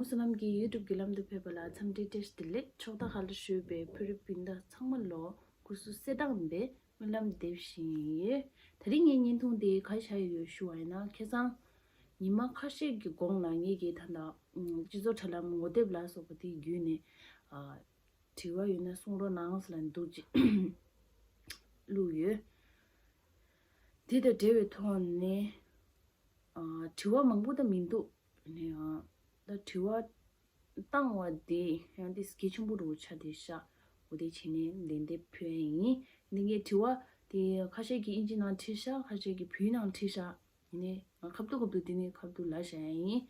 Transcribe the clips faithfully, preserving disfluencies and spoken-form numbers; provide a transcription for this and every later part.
བསོད་ནམས་ཀྱི་ཡུལ་གྲུབ་བརྒྱུད་ལམ་དུ་ཕེབས་པ་ལ་འཚམས་འདྲི་བཀྲ་ཤིས་བདེ་ལེགས། ཕྱོགས་མཐའ་ཁག་ལ་བཞུགས་པའི་བོད་རིགས་སྤུན་ཟླ་ཚང་མ་ལོ་སྐུ་གཟུགས་གསལ་ཐང་སྦེ་སྨོན་ལམ་འདེབས་བཞིན་ཡོད། དེ་རིང་ངའི་བརྙན་ཐུང་འདི་ག་རེ་བྱས་ཡོད་ཞུ་བ་ཡིན་ན། ཁ་སང་ཉི་མ་ཁ་ཤས་ཀྱི་གོང་ལ་ངེད་ཀྱིས་ད་ལྟ་སྤྱི་ཚོགས་དྲ་ལམ་ངོ་དེབ་ལ་སོགས་པ་དེ་བརྒྱུད་ནས་ཨ་དྲི་བ་ཡོད་ན་གསུང་རོགས་གནང་ཟེར་ལབ་འདུག་ཅིག་བླུགས་ཡོད། དེ་དང་འབྲེལ་བའི་ཐོག་ནས་ཨ་དྲི་བ་མང་པོ་ད་མི་འདུག་ནས་ཨ་ད་དྲི་བ་བཏང་བ་དེ་ཡང་དེ་གལ་ཆེན་པོ་རུ་ཆགས་བསྡད་ཤག་འོ་དེ་བྱས་ནས་ལན་འདེབས་ཕུལ་ཡ་ཡིན། འདི་ངས་དྲི་བ་དེ་ཁ་ཤས་ཀྱིས་ཨིན་ཇི་ནང་བྲིས་ཤག་ཁ་ཤས་ཀྱིས་བོད་ནང་བྲིས་ཤག་ཡིན་ནའི་ང་ཁ་ཐུག་ཁ་ཐུག་འདི་ནས་ཁ་ཐུག་ལབ་བཞག་ཡ་ཡིན།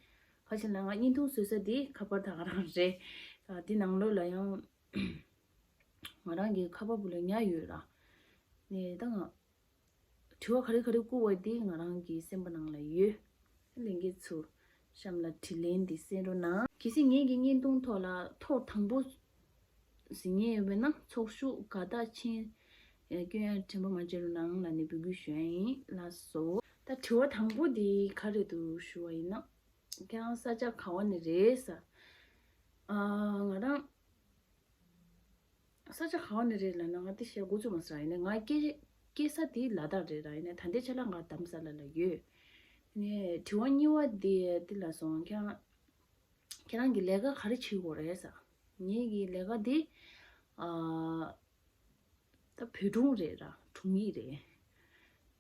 ག་ཅི་ལབ་ན་ང་བརྙན་ཐུང་བཟོ་ས་འདི་ཁ་པར་ད་ག་རང་རེད། ཨ་འདི་ནང་ལོགས་ལ་ཡང་ང་རང་གི་ཁ་པར་བུ་ལ་ཉར་ཡོད་ར། ནས་ད་ང་དྲི་བ་ག་རེ་ག་རེ་བསྐུར་བ་དེ་ང་རང་གི་སེམས་པ་ནང་ལ་ཡོད། ལྷན་རྒྱས་ཚོ་གཤམ་ལ་དྲིས་ལན་འདི་གསན་རོགས་གནང་། གལ་སྲིད་ངེད་ཀྱི་བརྙན་ཐུང་ཐོག་ལ་ཐོག་དང་པོ་གཟིགས་མཁན་ཡོད་པ་ན་ཚོགས་ཞུགས་དགའ་རྟགས་ཆེན་སྐྱོན་ཡ་དྲན་པ་མ་བརྗེད་རོགས་གནང་ལབ་ནས་འབོད་སྐུལ་ཞུ་ཡ་ཡིན་ལགས་སོ། ད་དྲི་བ་དང་པོ་འདི་ག་རེ་འདུག་ཞུ་བ་ཡིན་ན། ཁྱེད་རང་ས་ཆ་ག་བ་ནས་རེད་ཟེར། ཨ་ང་རང་ས་ཆ་ག་བ་ནས་རེད་ལབ་ན་ང་དེ་བཤད་འགོ་ཚུགས་མ་སོང་། ཡིན་ནའི་ང་སྐྱེས་སྐྱེས་ས་དེ་ལ་དྭགས་རེད་ར། ཡིན་ནའི་ད་ལྟའི་ཆ་ལ་ང་རྡ་རམ་ས་ལ་ལ་ཡོད། ཡིན་ནའི་དྲི་བ་གཉིས་པ་དེ་དེ་ལ་སོང་། ཁྱེད་རང་ཁྱེད་རང་གི་ལས་ཀ་ག་རེ་བྱེད་དགོས་རེད་ཟེར། ངེད་ཀྱི་ལས་ཀ་དེ་ཨ་ད་བོད་དྲུང་རེད་ར། དྲུང་ཡིག་རེད།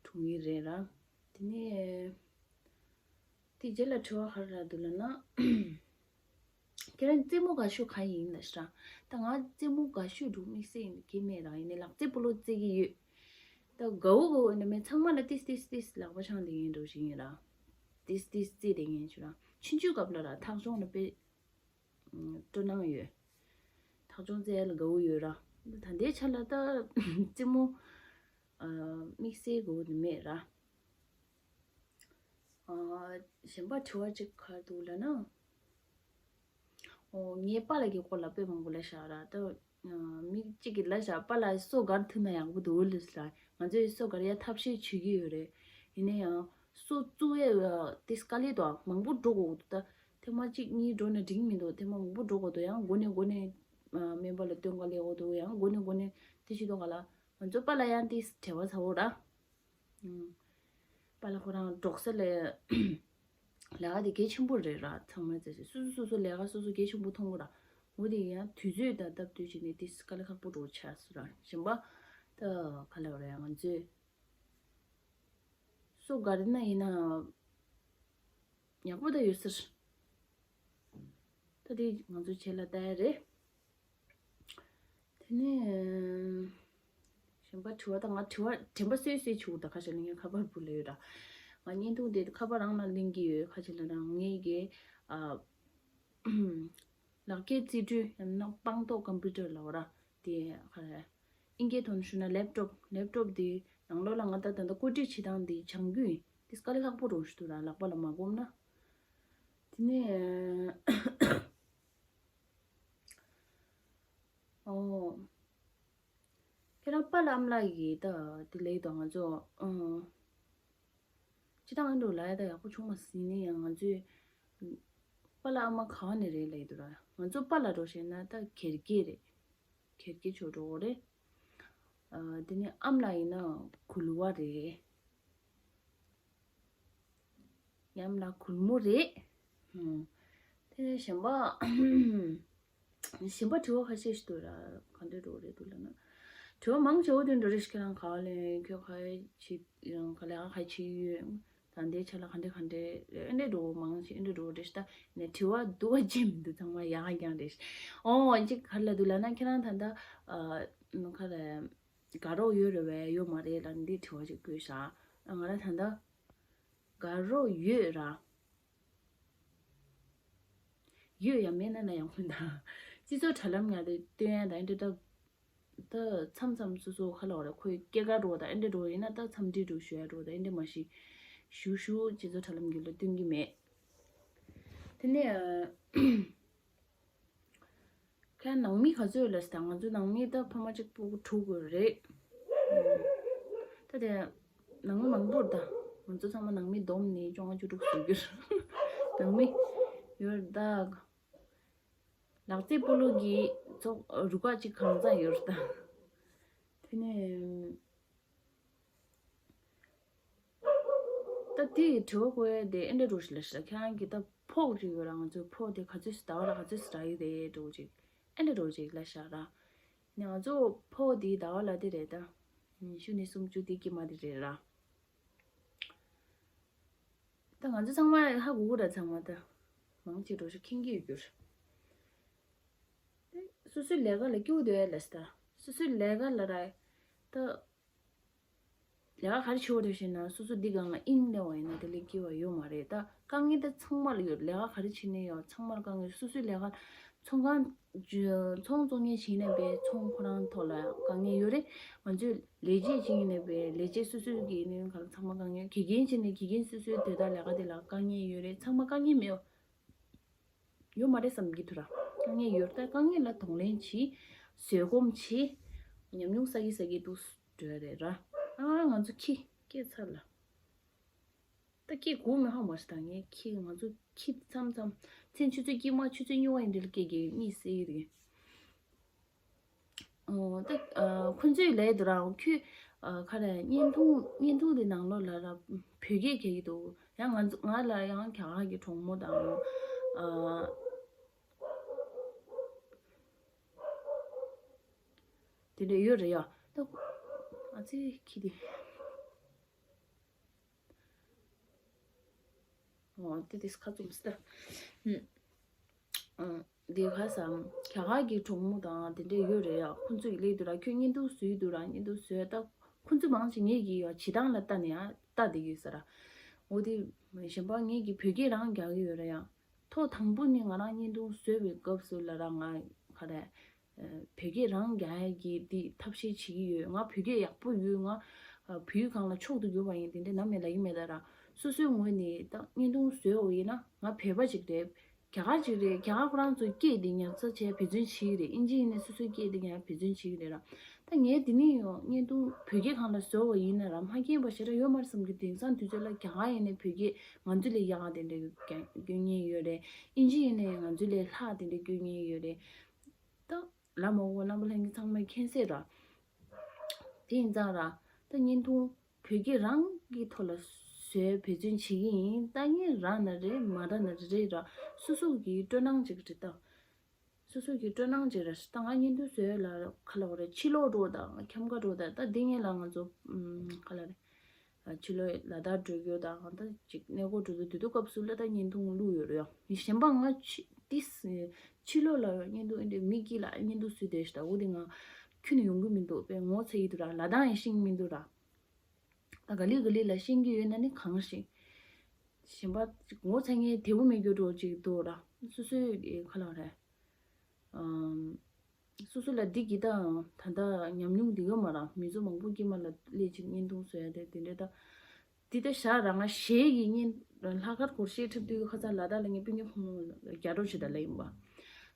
དྲུང་ཡིག་རེད་ར། དེ་ནས་དེ་རྗེས་ལ་དྲི་བ་ག་རེ་རག་འདུག་ལབ་ན། ཁྱེད་རང་རྩེད་མོ་དགའ་ཤོས་ག་ཡིན་ལབ་ཤག་ད་ང་རྩེད་མོ་དགའ་ཤོས་འདུག་དམིགས་བསལ་ཡིན་གྱི་མེད་ར། ཡིན་ནའི་ལག་རྩེད་སྤོ་ལོ་རྩེད་ཀྱི་ཡོད། ད་དགའ་བོ་དགའ་བོ་ནི་མེད། ཚང་མ་ལ་ཏིས་ཏིས་ཏིས་ལག་པ་འཆང་བསྡད་མཁན་འདྲ་བོ་ཞིག་ཡིན་ར། ཏིས་ཏིས་རྩེད་བསྡད་མཁན་ཞིག་ར། ཆུང་ཆུང་སྐབས་ལ་ར་ཐག་མཆོང་ལ་དཔེ་སྤྲོ་སྣང་ཡོད། ཐག་མཆོང་རྩེ་ཡ་ལ་དགའ་བོ་ཡོད་ར། ད་ལྟའི་ཆ་ལ་ད་རྩེད་མོ་ཨ་དམིགས་བསལ་དགའ་བོ་ནི་མེད་ར། ཨ་གཞན་པ་དྲི་བ་གཅིག་ག་རེ་འདུག་ལབ་ན། ཨོ་ངའི་པཱ་ལགས་ཀྱི་སྐོར་ལ་དཔེ་མང་པོ་ལབ་བཞག་ར། ད་ཨ་མི་གཅིག་གིས་ལབ་བཞག་པཱ་ལགས་སོ་སྒར་ཐུབ་ན་ཡག་པོ་འདུག་ལབ་ཟེར། ང་ཚོས་སོ་སྒར་ཡ་ཐབས་ཤེས་བྱེད་ཀྱི་ཡོད་རེད། ཡིན་ན་ཡང་སོ་བཙུགས་ཡས་དེ་དཀའ་ལས་འདུག་མང་པོ་འགྲོ་དགོས་འདུག་ད་ཐེངས་མ་གཅིག་གཉིས་འགྲོ་ན་འགྲིག་མི་འདུག་ཐེངས་མ་མང་པོ་འགྲོ་དགོས་འདུག་ཡང་མགོ་ནས་མགོ་ནས་ཨ་སྨན་པ་ལ་སྟོན་ག་སླེབས་དགོས་འདུག་ཡང་མགོ་ནས་མགོ་ནས་དེ་བྱེད་དུས་ག་ལ་ང་ཚོ་པཱ་ལགས་ཡང་དེ་བྲེལ་བ་ཚ་བོ་ར། ཨུམ། པཱ་ལགས་ཁོ་རང་འབྲོག་ས་ལ་ལས་ཀ་དེ་གལ་ཆེན་པོ་རེད་ར། ཚང་མས་ཟེར་ཟེར་སོ་སོ་སོ་སོ་ལས་ཀ་སོ་སོ་གལ་ཆེན་པོ་མཐོང་གི་ར། འོ་དེ་ཡང་དུས་ཚོད་དང་སྟབས་བསྟུན་བྱས་ནས་དེ་དཀའ་ལས་ཁག་པོ་འདྲ་བོ་ཆགས་སོང་ར། གཞན་པ་ད་ག་ལབ་ར་ང་ཚོས་སོ་སྒར་ན་ཡིན་ན་ཡག་པོ་ད་ཡོད་ཟེར། ད་དེ་ང་ཚོ་བྱེད་ལ་ལྟ་ཡ་རེད། དེ་ནས་གཞན་པ་དྲི་བ་ད་ང་དྲི་བ་དྲན་པ་གསོས་གསོས་བྱུང་། ད་ཁ་ཤས་ལ་ངས་ཁ་པར་བུ་ལ་ཡོད་ར། ང་བརྙན་ཐུང་དེ་ཁ་པར་རང་ལ་ལེན་གྱི་ཡོད། ཁ་ཤས་ལ་རང་ངེད་ཀྱི་ཨ་ལག་འཁྱེར་རྩིས་འཕྲུལ་ཡང་ན་པང་ཏོག་ཀམ་པུ་ཊར་ལབ་ར། དེ་ག་རེ་ཨིན་སྐད་ཐོག་ནས་ཞུ་ན་ལེབ་ཊོབ། ལེབ་ཊོབ་དེ་ནང་ལོགས་ལ་ང་ད་ད་ལྟ་བཀོད་སྒྲིག་བྱེད་སྟངས་དེ་སྦྱང་རྒྱུ་ཡིན། དེ་དཀའ་ལས་ཁག་པོ་འདྲ་བོ་ཞིག་འདུག་ར། ལག་པ་ལ་མ་བསྒོམས་ན། དེ་ནས་ཨོ། ཁྱེད་རང་པཱ་ལགས་ཨ་མ་ལགས་ཀྱིས་ད་དེ་ལས་དང་ང་ཚོ་ཨང་སྤྱི་བཏང་ཨ་འདྲ་ལབ་ཡ་ད་ཡག་པོ་བྱུང་མ་སོང་། ཡིན་ན་ཡང་ང་ཚོའི་པཱ་ལགས་ཨ་མ་ག་བ་ནས་རེད་ལབ་ཡི་འདུག་ར། ང་ཚོ་པཱ་ལགས་འདྲ་བཤད་ན་ད་སྒེར་གྱི་རེད། སྒེར་གྱི་ཆོས་གྲོགས་རེད། ཨ་དེ་ནས་ཨ་མ་ལགས་ཡིན་ན་གུར་དབང་རེད། ཡང་ན་གུར་མོ་རེད། ཧུམ། དེ་ནས་གཞན་པ། གཞན་པ་དྲི་བ་ཁ་ཤས་ཤིག་འདུག་ར། ག་འདྲ་འདྲ་བོ་རེད་འདུག་ལབ་ན། དྲི་བ་མང་ཆེ་བོ་དེ་འདྲ་རེད་ཤག་ཁྱེད་རང་ག་ལ་ཡོད། ཁྱོད་ག་བྱེད་ག་ལས་ཀ་ག་བྱེད་ཀྱི་ཡོད། ད་ལྟའི་ཆ་ལ་ག་འདྲ་ག་འདྲ་ཨེ་འདྲ་འདྲ་བོ་མང་ཆེ་ཨེ་འདྲ་འདྲ་བོ་རེད་ཤག་ད་ནས་དྲི་བ་འདུག་པ་ཅིག་མི་འདུག་ཚང་མ་ཡག་རྐྱང་རེད་ཤག་ཨོ་གཅིག་ག་རེ་ལབ་འདུག་ལབ་ན། ཁྱེད་རང་ད་ལྟ་ཨ་ག་རེ། དགའ་རོགས་ཡོད་རེད་པས་ཡོད་མ་རེད་ལབ་ནས་འདི་དྲི་བ་ཅིག་བཀོད་ཤག་ང་རང་ད་ལྟ་དགའ་རོགས་ཡོད་ར། ཡོད་ཡང་མེད་ན་ན་ཡང་ཁུན་ད། སྤྱི་ཚོགས་དྲ་ལམ་ཡང་དེ་སྟོན་ཡ་ད་ཨེ་འདྲ་ད། ད་མཚམས་མཚམས་སོ་སོ་ག་ལབ་དགོས་རེད། ཁོའི་སྐྱེས་སྐར་འདྲ་བོ་ད་ཨེ་འདྲ་འདྲ་བོ་ཡིན་ན་ད་འཚམས་འདྲི་འདྲ་བོ་ཞུ་ཡ་འདྲ་བོ་ད་ཨེ་འདྲ་མ་ཞིག་ཞུ་ཞུ་སྤྱི་ཚོགས་དྲ་ལམ་བརྒྱུད་ལ་སྟོན་གྱི་མེད། དེ་ནས་ཁྱེད་ནང་མི་ག་ཚོད་ཡོད་ལབ་ཟེར། ད་ང་ཚོ་ནང་མི་ད་ཕ་མ་གཅིག་པོ་དྲུག་ཡོད་རེད། ད་དེ་ནང་མི་མང་པོ་རེད་ད། ང་ཚོ་ཚང་མ་ནང་མི་བསྡོམས་ནས་བཅོ་ལྔ་བཅུ་དྲུག་ཟེར་རྒྱུ་རེད། ནང་མི་ཡོད་རེད་ད། ལག་རྩེད་སྤོ་ལོ་གི་ཚོགས་རུ་ཁག་ཅིག་གང་ཚང་ཡོད་རེད་ད། དེ་ནས་ད་དེའི་དྲི་བ་བཀོད་ཡ་དེ་ཨེ་འདྲ་འགྲོ་ཞིག་ལ་ཞིག་ལ་ཁྱེད་རང་གི་ད་ཕོགས་ཅིག་ཡོད་ར། ང་ཚོའི་ཕོགས་དེ་ག་ཚོད་ཟླ་བ་ལ་ག་ཚོད་ཟ་ཡི་རེད་འགྲོ་ཅིག་ཨེ་འདྲ་འགྲོ་ཅིག་ལ་ཤག་ར། ནས་ང་ཚོ་ཕོགས་དེ་ཟླ་བ་ལ་དེ་རེད་ད། ཉི་ཤུ་ནས་སུམ་ཅུ་དེ་དཀྱིལ་མ་དེ་རེད་ར། ད་ང་ཚོ་ཚང་མ་ཧ་གོ་གི་ར། ཚང་མ་ད་མང་ཆེ་འགྲོ་ཞིག་མཁྱེན་གྱི་ཡོད་རྒྱུ་རེད། སོ་སོའི་ལས་ཀ་ལ་སྐྱོ་སྡོད་ཡ་ལས་ད། སོ་སོའི་ལས་ཀ་ལ་ར། ད་ལས་ཀ་ག་རེ་བྱེད་དགོས་རེད་ཞེ་ན། སོ་སོ་འདི་སྒང་ལ་དབྱིངས་སླེབས་པ་ཡིན་ན་དེ་ལས་སྐྱིད་པ་ཡོད་མ་རེད། ད་དཀའ་ངལ་ད་ཚང་མ་ལ་ཡོད། ལས་ཀ་ག་རེ་བྱེད་ནས་ཡོད། ཚང་མར་དཀའ་ངལ། སོ་སོའི་ལས་ཀ་ཚོང་ཁང་ཚོང་བཙོང་མཁན་བྱེད་ནས་པའི་ཚོང་ཁོ་རང་ཐོག་ལ་དཀའ་ངལ་ཡོད་རེད། ང་ཚོས་ལས་བྱེད་བྱེད་ནས་པའི་ལས་བྱེད་སོ་སོའི་གི་ནས་ག་ཚང་མ་དཀའ་ངལ། དགེ་རྒན་བྱེད་ནས་དགེ་རྒན་སོ་སོའི་དེ་དག་ལས་ཀ་དེ་ལ་དཀའ་ངལ་ཡོད་རེད། ཚང་མ་དཀའ་ངལ་མེད། ཡོད་མ་རེད་བསམ་གྱི་འདུག་ར། དཀའ་ངལ་ཡོད་ད། དཀའ་ངལ་ལ་གདོང་ལེན་བྱེད། བཟོད་སྒོམ་བྱེད། ཉམས་མྱོང་བསགས་ཀྱི་བསགས་ཀྱི་འདུག་འགྲོ་ཡ་རེད་ར། ཨ་ང་ཚོ་ཁྱི་སྐད་ཚར་ལ། ད་སྐད་གོ་མི་ཧ་མ་རེད་ད། ངས་ཁྱི་ང་ཚོ་ཁྱི་མཚམས་མཚམས་མཚན་ཆུ་ཚོད་དཀྱིལ་མ་ཆུ་ཚོད་གཉིས་པ་ཡིན་དུས་ལ་སྐད་རྒྱག་གི་གཉིད་སད་ཀྱི་རེད། ཨོ་ད་ཨ་ཁོ་ཚོས་ལབ་འདུག་ར། ཁྱོད་ཨ་ག་རེ་བརྙན་ཐུང་བརྙན་ཐུང་དེ་ནང་ལོགས་ལ་ར་བོད་སྐད་རྒྱག་གི་འདུག་ཡང་ང་ཚོ་ང་ལ་ཡང་རྒྱ་གར་གྱི་གྲོགས་མོ་དང་ཨ་དེ་འདྲ་ཡོད་རེད་ཡ། ད་ཨ་ཙི་ཁྱི་དེ། འོ་དེ་དེ་ཁ་བཙུམས་ཏེ། ཨ་དེ་ག་ས་རྒྱ་གར་གྱི་གྲོགས་མོ་དང་དེ་འདྲ་ཡོད་རེད་ཡ། ཁོང་ཚོས་ལབ་འདུག་ར། ཁྱོད་བརྙན་ཐུང་བཟོས་འདུག་ར། བརྙན་ཐུང་བཟོས་ད། ཁོང་ཚོ་མང་ཆེ་ངེད་ཀྱི་ཡ་བྱེད་སྟངས་ལ་ལྟ་ནས་ཡ་ལྟ་བསྡད་ཀྱི་ཡོད་ས་ར། འོ་དེ་གཞན་པ་ངེད་ཀྱི་བོད་སྐད་རང་རྒྱག་གི་ཡོད་ར་ཡ། ཐོག་དང་པོ་ནས་ང་རང་བརྙན་ཐུང་བཟོས་པའི་སྐབས་སུ་ལ་ར་ང་ག་རེ། བོད་སྐད་རང་རྒྱག་ཡ་གི་འདི་ཐབས་ཤེས་བྱེད་ཀྱི་ཡོད། ང་བོད་སྐད་ཡག་པོ་ཡོད། ང་བོད་ཁང་ལ་མཆོག་ཏུ་གྱུར་པ་ཡིན། དེ་འདྲ་ནམ་ཡང་ལབ་ཀྱི་མེད་ད་ར། སོ་སོའི་ངོས་ནས་ད་བརྙན་ཐུང་བཟོས་འོ་ཡིན་ན་ང་བོད་པ་ཅིག་རེད། རྒྱ་གར་ཅིག་རེད། རྒྱ་གར་ཁོ་རང་ཚོའི་སྐད་འདི་ཉར་ཚགས་བྱས་འབད་བརྩོན་བྱེད་ཀྱི་རེད། ཨིན་ཇི་ཡིན་ནའི་སོ་སོའི་སྐད་འདི་ཉར་འབད་བརྩོན་བྱེད་ཀྱི་རེད་ར། ད་ངས་འདི་ནས་ཡང་བརྙན་ཐུང་བོད་སྐད་སྒང་ལ་བཟོས་པ་ཡིན་ན་ར་མ་མཁྱེན་པ་ཞེ་དྲག་ཡོད་མ་རེད་བསམ་གྱི། དེང་སང་དུས་ཚོད་ལ་རྒྱ་གར་ཡིན་ནའི་བོད་སྐད་ང་ཚོ་ལས་ཡག་དེ་འདྲ་སྐྱོན་མཁན་ཡོད་རེད། ཨིན་ཇི་ཡིན་ནའི་ང་ཚོ་ལས་ལྷག་དེ་འདྲ་སྐྱོན་མཁན་ཡོད་རེད། ད་ལ་མོ་བོ་རྣམ་པ་ལྷན་རྒྱས་ཚང་མས་མཁྱེན་གསལ་ར། དེ་ཡིན་ཙང་ར་ད་བརྙན་ཐུང་བོད་སྐད་རང་གི་ཐོག་ལ་བཟོས་འབད་བརྩོན་བྱེད་ཀྱི་ཡིན། ལྟ་མཁན་རག་ན་རེད། མ་རག་ན་རེད་ར། སོ་སོ་གི་སྤྲོ་སྣང་ཅིག་རེད་ད། སོ་སོ་གི་སྤྲོ་སྣང་ཅིག་རེད། ད་ང་བརྙན་ཐུང་བཟོས་ལ་ག་ལབ་དགོས་རེད། ཕྱི་ལོགས་འགྲོ་དང་འཁྱམ་ཁ་འགྲོ་དང་། ད་འདི་སྔོན་ལ་ང་ཚོ་ཨམ་ག་ལབ་རེད། ཕྱི་ལོགས་ལ་དྭགས་འགྲོ་རྒྱུ་དང་ད་ཅིག་གནས་སྐོར་འགྲོ་དུས་དུས་སྐབས་སུ་ལ་ད་བརྙན་ཐུང་བླུགས་ཡོད་རེད་ཡ། གཞན་པ་ང་ཕྱི་ཏིས་ཕྱི་ལོགས་ལ་བརྙན་ཐུང་ཨེ་འདྲའི་མི་སྐྱིད་ལ་བརྙན་ཐུང་བཟོས་བསྡད་ཤག་འོ་དེ་ང་ཁྱོན་ནས་ཡོང་གི་མི་འདུག་དཔེ་ངོ་ཚ་ཡི་འདུག་ར། ལ་དྭགས་ཡང་ཤེས་ཀྱི་མི་འདུག་ར། ད་ག་ལེ་ག་ལེ་ལ་ཤེས་ཀྱི་ཡོད་ན་ནི་གང་ཤེས། གཞན་པ་ངོ་ཚ་མཁན་དེ་བོ་མེད་རྒྱུ་འགྲོ་ཅིག་འདུག་ར། སོ་སོའི་ག་ལབ་རེད། ཨམ། སོ་སོ་ལ་འདི་གི་ད་ད་ལྟ་ཉམས་མྱོང་འདི་ཡོད་མ་ར། མི་ཚོ་མང་པོ་དཀྱིལ་མ་ལ་སླེབས་ཅིག་བརྙན་ཐུང་བཟོ་ཡ་དེ་དེ་འདྲ་ད། འདི་ད་ཞག་རང་ང་གཞས་ཀྱི་བརྙན་ལྷག་དཀར་སྒོར་གཞས་འཁྲབ་དུས་ཁ་སང་ལ་དྭགས་ལ་ངའི་སྤུན་ཀྱག་ཕོ་མོ་རྒྱ་སྒྲོག་བྱེད་ད་ལ་ཡིན་པ།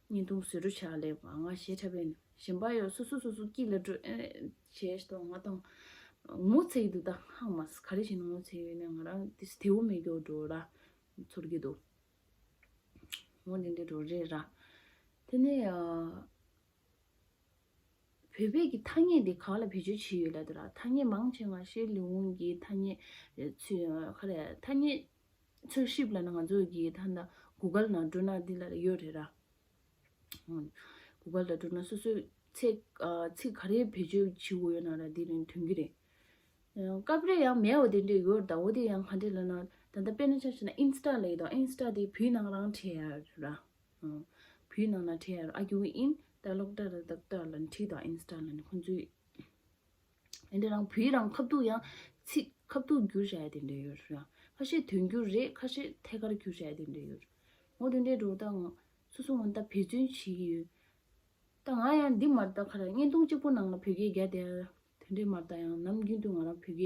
བརྙན་ཐུང་བཟོ་འགྲོ་བྱ་ལས་པ་ང་གཞས་འཁྲབ་ཡིན། གཞན་པ་ཡོད་སོ་སོ་སོ་སོ་སྐྱིད་ལ་འགྲོ་ཨེ་བྱས་ཤི་ཏོ་ང་དང་། ངོ་ཚ་ཡི་འདུག་ད་ཧང་མ་སི་ག་རེ་བྱས་ན་ངོ་ཚ་ཡོད་ན་ང་རང་དེ་དེ་བོ་མེད་རྒྱུ་འགྲོ་ར། ཚོར་གྱི་འདུག་འོ་འདི་འདྲ་འགྲོ་རེད་ར། དེ་ནས་ཨ། བོད་པའི་གི་ཐ་སྙད་འདི་ག་ལ་བེད་སྤྱོད་བྱས་ཡོད་ལབ་དེ་ར། ཐ་སྙད་མང་ཆེ་ང་ཤེས་ལུང་གི་ཐ་སྙད་ཚུལ་ག་རེ་ཐ་སྙད་འཚོལ་ཞིབ་ལ་ན་ང་ཚོ་གི་ད་ལྟ་གུ་གལ་ནང་འགྲོ་ན་འདི་ལ་ཡོད་རེད་ར། གུ་གལ་ལ་འགྲོ་ན་སོ་སོའི་ཚེ་ཚིག་ག་རེ་བེད་སྤྱོད་བྱེད་དགོས་ཡོད་ན་ར་འདི་ནས་ཐོན་གི་རེད། སྐབས་རེ་ཡང་མེད་པ་དེ་འདྲ་ཡོད་རེད་ད། འོ་དེ་ཡང་ག་འདྲ་ལབ་ན་ད་ལྟ་དཔེར་ན་ཆ་བཞག་ན་ཨིན་སི་ཊ་ལབ་ཡོད་དོ། ཨིན་སི་ཊ་དེ་བོད་ནང་རང་བྲིས་ཡ་ར། བོད་ནང་ན་བྲིས་ཡ་ར། ཨ་རྒྱུ་ཨིན་ད་ལོག་ད་ར་ད་ད་ལ་བྲིས་དང་ཨིན་སི་ཊ་ལ་ནི་ཁོང་ཚོས་ཨེ་འདྲ་རང་བོད་རང་ཁ་ཐུག་ཡང་ཚིག་ཁ་ཐུག་བསྒྱུར་བྱ་ཡ་དེ་འདྲ་ཡོད་ར། ཁ་ཤས་དོན་བསྒྱུར་རེད། ཁ་ཤས་ཐད་ཀར་བསྒྱུར་བྱ་ཡ་དེ་འདྲ་ཡོད་ར། འོ་དེ་འདྲའི་འགྲོ་ད་ང་སོ་སོ་ངོ་ད་འབད་བརྩོན་བྱེད་ཀྱི་ཡོད། ད་ང་ཡང་འདི་མ་རེད་ད་ག་རེ་བརྙན་ཐུང་གཅིག་པོ་ནང་ལ་བོད་སྐད་རྒྱག་བསྡད་དེ་འདྲས་མ་རེད་ད། ཡང་ནམ་རྒྱུན་དུ་ང་རང་བོད་སྐད་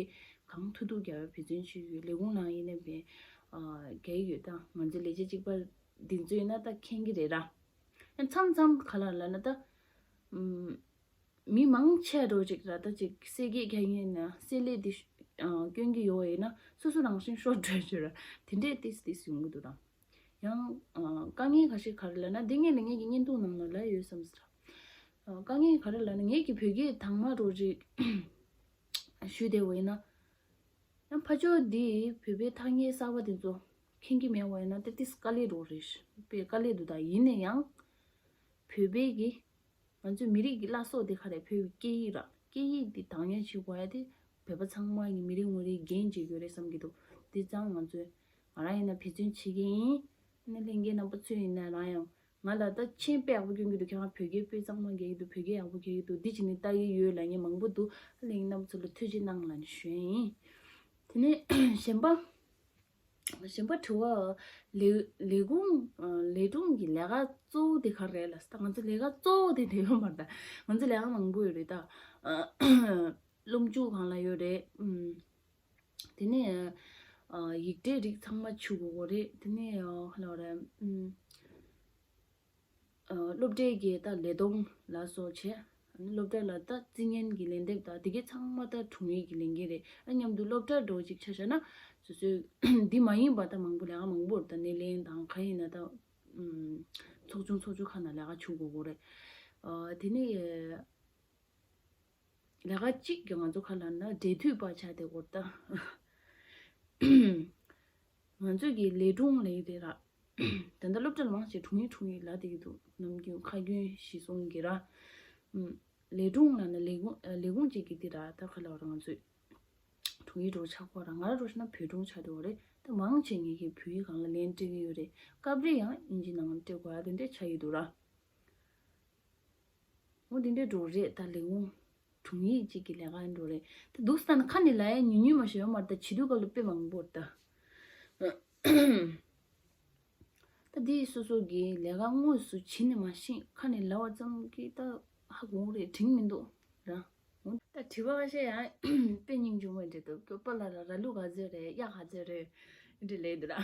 གང་ཐུབ་ཐུབ་རྒྱག་པའི་འབད་བརྩོན་བྱེད་ཀྱི་ཡོད། ལས་ཁུངས་ནང་ཡིན་ནའི་བས་རྒྱག་གི་ཡོད། ད་ང་ཚོའི་ལས་བྱེད་གཅིག་པ་འདི་ཚོ་ཡིན་ན་ད་མཁྱེན་གྱི་རེད་ར། ཡང་མཚམས་མཚམས་ག་ལ་ལ་ན་ད་མི་མང་ཆེ་འགྲོ་ཅིག་ར་ད་ཅིག་གསེར་སྐད་རྒྱག་ཡིན་ན་གསེར་ལས་འདི་སྐྱོན་གྱི་ཡོད་ཡིན་ན་སོ་སོ་རང་བཞིན་ཤོར་འགྲོ་ཅིག་ར། དེ་འདྲས་ཏིས་ཏིས་ཡོང་གི་འདུག་ར། ཡང་ཨ་དཀའ་ངལ་ཁ་ཤས་ག་རེ་ལབ་ན། འདི་ངས་ལ་ངས་ཀྱི་བརྙན་ཐུང་ནང་ལ་ལབ་ཡོད་བསམ་ཟེར། ཨ་དཀའ་ངལ་ག་རེ་ལབ་ན། ངས་ཀྱི་བོད་སྐད་དྭངས་མ་རོ་རེ་ཞུས་བསྡད་པ་ཡིན་ན། ཡང་ཕར་ཕྱོགས་འདི་བོད་པའི་ཐ་སྙད་གསར་པ་དེ་ཚོ་མཁྱེན་གྱི་མེད་པ་ཡིན་ན་ཏེ་ཏིས་དཀའ་ལས་རོ་རེ་དཔེ་དཀའ་ལས་འདུག་ད་ཡིན་ན་ཡང་བོད་པའི་གི་ང་ཚོའི་མི་རིགས་ཀྱི་བླ་སྲོག་དེ་ག་རེ། བོད་ཀྱི་སྐད་ཡིག་ར། སྐད་ཡིག་འདི་དང་ཡང་བྱེད་དགོས་ཡ་དེ་བོད་པ་ཚང་མ་གི་མི་རེ་ངོ་རེའི་འགན་བྱེད་དགོས་རེད་བསམ་གྱི་འདུག་དེ་ཙང་ང་ཚོས་ང་རང་ཡིན་ན་འབད་བརྩོན་བྱེད་ཀྱི་ཡིན། ཨ་ནི་ལྷན་རྒྱས་རྣམ་པ་ཚོས་ཡིན་ན་རང་ཡང་ང་ལ་ད་མཆན་དཔེ་ཡག་པོ་སྐྱོན་གྱི་འདུག་ཁྱེད་རང་བོད་སྐད་དཔེ་གཙང་མ་རྒྱག་གི་འདུག་བོད་སྐད་ཡག་པོ་རྒྱག་གི་འདུག་འདི་བྱས་ནས་ལྟ་གི་ཡོད་ལབ་མཁན་མང་པོ་འདུག་ལྷན་རྒྱས་རྣམ་པ་ཚོ་ལ་ཐུགས་རྗེ་གནང་ལབ་ནས་ཞུ་ཡ་ཡིན། དེ་ནས་གཞན་པ། གཞན་པ་དྲི་བ། ལས་ལས་ཁུངས་ལས་ཁུངས་ཀྱི་ལས་ཀ་གཙོ་བོ་དེ་ག་རེ་རེད་ལབ་ཟེར། ད་ང་ཚོ་ལས་ཀ་གཙོ་བོ་དེ་དེ་ཡོད་མ་རེད། ད་ང་ཚོ་ལས་ཀ་མང་པོ་ཡོད་རེད་ད། སློབ་འཇུག་སྒང་ལ་ཡོད་རེད། ཨུམ། དེ་ནས་ཨ་ཡིག་ཕྲད་རིགས་ཚང་མ་བྱུག་དགོས་རེད། དེ་ནས་ཨ་ག་ལབ་རེད། ཨུམ། ཨ་སློབ་གྲྭའི་གི་ད་ལས་བསྡོམས་ལ་སོགས་བྱས། སློབ་གྲྭ་ལ་ད་རྩིས་ཉན་གྱི་ལན་འདེབས་དང་དེ་གའི་ཚང་མ་ད་དྲུང་ཡིག་གི་ལས་འགན་རེད། ཨ་མཉམ་དུ་སློབ་གྲྭ་འགྲོ་ཅིག་ཆ་བཞག་ན་སོ་སོའི་འདི་མ་ཡིན་པ་ད་མང་པོ་ལས་ཀ་མང་པོ་རེད། ད་སྣེ་ལེན་དང་ག་ཡིན་ན་ད་ཚོགས་ཆུང་ཚོགས་ཆུང་ཁག་ནང་ལས་ཀ་བྱུག་དགོས་རེད། ཨ་དེ་ནས་ལས་ཀ་གཅིག་གི་ང་ཚོ་ག་ལབ་ན་འབྲེལ་མཐུད་པ་ཆགས་བསྡད་ཡོད་རེད་ད། ང་ཚོ་གི་ལས་དྲུང་ལས་དེ་ར། ད་ལྟ་སློབ་གྲྭ་ལ་མང་ཆེ་དྲུང་ཡིག་དྲུང་ཡིག་ལབ་བསྡད་ཀྱི་འདུག་ནམ་རྒྱུན་ཁ་རྒྱུན་གཞིར་བཟུང་གི་ར། ལས་དྲུང་ལབ་ན་ལས་ཁུངས་ལས་ཁུངས་གཅིག་གི་དེ་ར། ད་ག་ལབ་ར། ང་ཚོས་དྲུང་ཡིག་འདྲ་བོ་ཆགས་ཀྱི་ཡོད་ར། ང་ར་འདྲ་བོ་བྱས་ན་བོད་དྲུང་ཆགས་བསྡད་ཡོད་རེད། ད་མང་ཆེ་ངེད་ཀྱིས་བོད་ཡིག་སྒང་ལ་ལན་སྤྲད་ཀྱི་ཡོད་རེད། སྐབས་རེ་ཡང་དབྱིན་ཇི་ནང་སྤྲད་དགོས་ཡ་དེ་འདྲ་ཆགས་ཀྱི་འདུག་ར། འོ་དེ་འདྲའི་འདྲ་བོ་རེད། ད་ལས་ཁུངས་དྲུང་ཡིག་གཅིག་གི་ལས་ཀ་འདྲ་བོ་རེད། ད་འདུག་སེ་ད་ནི་ཁ་ནས་ལབ་ཡ་ཉུང་ཉུང་མ་ཞིག་ཡོད་མ་རེད། ད་བྱེད་དུས་སྐབས་ལ་དཔེ་མང་པོ་རེད་ད། ད་འདི་སོ་སོ་གི་ལས་ཀ་དངོས་སུ་བྱེད་ནས་མ་ཤེས་ཁ་ནས་ལབ་པ་ཙམ་གྱིས་ད་ཧ་གོ་གི་རེད། དྲན་མི་འདུག་ར། འོ་ད་དྲི་བ་ཁ་ཤས་ཡང་དཔེ་སྙིང་རྗེ་མོ་འདྲ་འདུག་ཁྱོད་པཱ་ལགས་ལ་ར་ལུག་ག་ཚོད་རེད། གཡག་ག་ཚོད་རེད། འདི་ལས་འདུག་ར།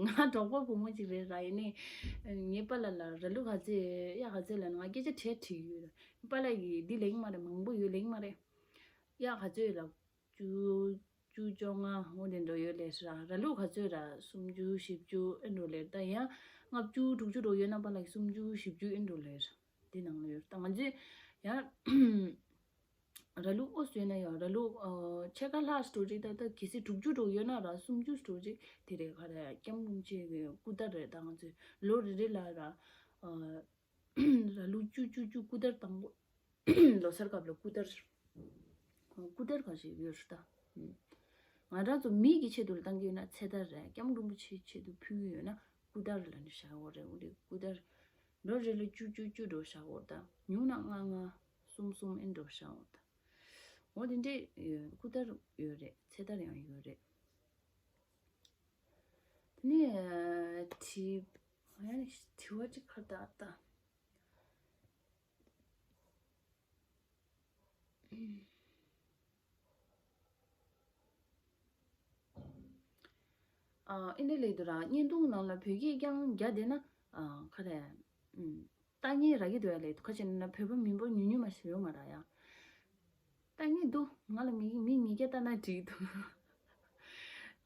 ང་གྲོགས་པོ་བུ་མོ་གཅིག་རེད་ར། ཡིན་ནའི་ངའི་པཱ་ལགས་ལ་ར་ལུག་ག་ཚོད་གཡག་ག་ཚོད་ལབ་ན་ང་སྐད་ཆ་དྲིས་དྲིས་ཡོད་ར། པཱ་ལགས་ཀྱིས་འདི་ལེགས་མ་རེད། མང་པོ་ཡོད་ལེགས་མ་རེད། གཡག་ག་ཚོད་ལབ། བཅུ། བཅུ་བཅོ་ལྔ་འོ་དེ་འདྲ་ཡོད་ལབ་ར། ར་ལུག་ག་ཚོད་ར། སུམ་ཅུ་བཞི་བཅུ་ཨེ་འདྲ་ལབ། ད་ཡང་ལྔ་བཅུ་དྲུག་ཅུ་འདྲ་ཡོད་ན་པཱ་ལགས་སུམ་ཅུ་བཞི་བཅུ་ཨེ་འདྲ་ལབ། དེ་ནང་ལ་ཡོད་ར། ད་ང་ཚོས་ཡང་ར་ལུག་ཨོ་བཟོས་ན་ཡང་ར་ལུག་ཨ་ཕྱེད་ཀ་ལྷག་འདྲ་ཅིག་ད་ལྟ་གལ་སྲིད་དྲུག་ཅུ་འདྲ་ཡོད་ན་ར། སུམ་ཅུ་འདྲ་ཅིག་དེ་རེད། ག་རེ་སྐྱབས་མགོན་རིན་པོ་ཆེ་གི་སྐུ་དར་རེད། ད་ང་ཚོས་ལོ་རེ་རེ་ལ་ར་ཨ་ར་ལུག་བཅུ་བཅུ་བཅུ་སྐུ་དར་དང་པོ། ལོ་གསར་སྐབས་ལ་སྐུ་དར། སྐུ་དར་ག་ཞིག་ཡོད་རེད་ད། ང་རང་ཚོ་མི་གི་ཆེད་དུ་ལ་བཏང་གི་ཡོད་ན་ཚེ་དར་རེད། སྐྱབས་མགོན་རིན་པོ་ཆེའི་ཆེད་དུ་ཕུལ་གི་ཡོད་ན་སྐུ་དར་ལབ་ནས་བཞག་ཡོད་རེད། འོ་དེ་སྐུ་དར་ལོ་རེ་ལ་བཅུ་བཅུ་བཅུ་འདྲ་བཞག་ཡོད་ད། ཉུང་ན་ལྔ་ལྔ་གསུམ་གསུམ་ཨེ་འདྲ་བཞག་ཡོད་ད། འོ་དེ་འདྲས་ཡོད། སྐུ་དར་ཡོད་རེད། ཚེ་དར་ཡང་ཡོད་རེད། དེ་ནས་དྲི་ཡང་དྲི་བ་གཅིག་ཁར་ད་ད། ཨ་ཨིན་དྲ་ལེ་དུ་ར་བརྙན་ཐུང་ནང་ལ་བོད་སྐད་རྐྱང་རྒྱག་བསྡད་ན་ཨ་ག་རེ་ཨུམ་ལྟ་མཁན་རག་གི་འདུག་ཡ་ལེ། ཁ་ཅིག་ན་བོད་པ་མིན་པ་ཉུང་ཉུང་མ་ཞིག་ཡོད་མ་རེད་ཡ། ལྟ་མཁན་འདུག་ང་ལ་མི་མི་ཉིས་བརྒྱ་ལྟ་ན་འགྲིག་འདུག་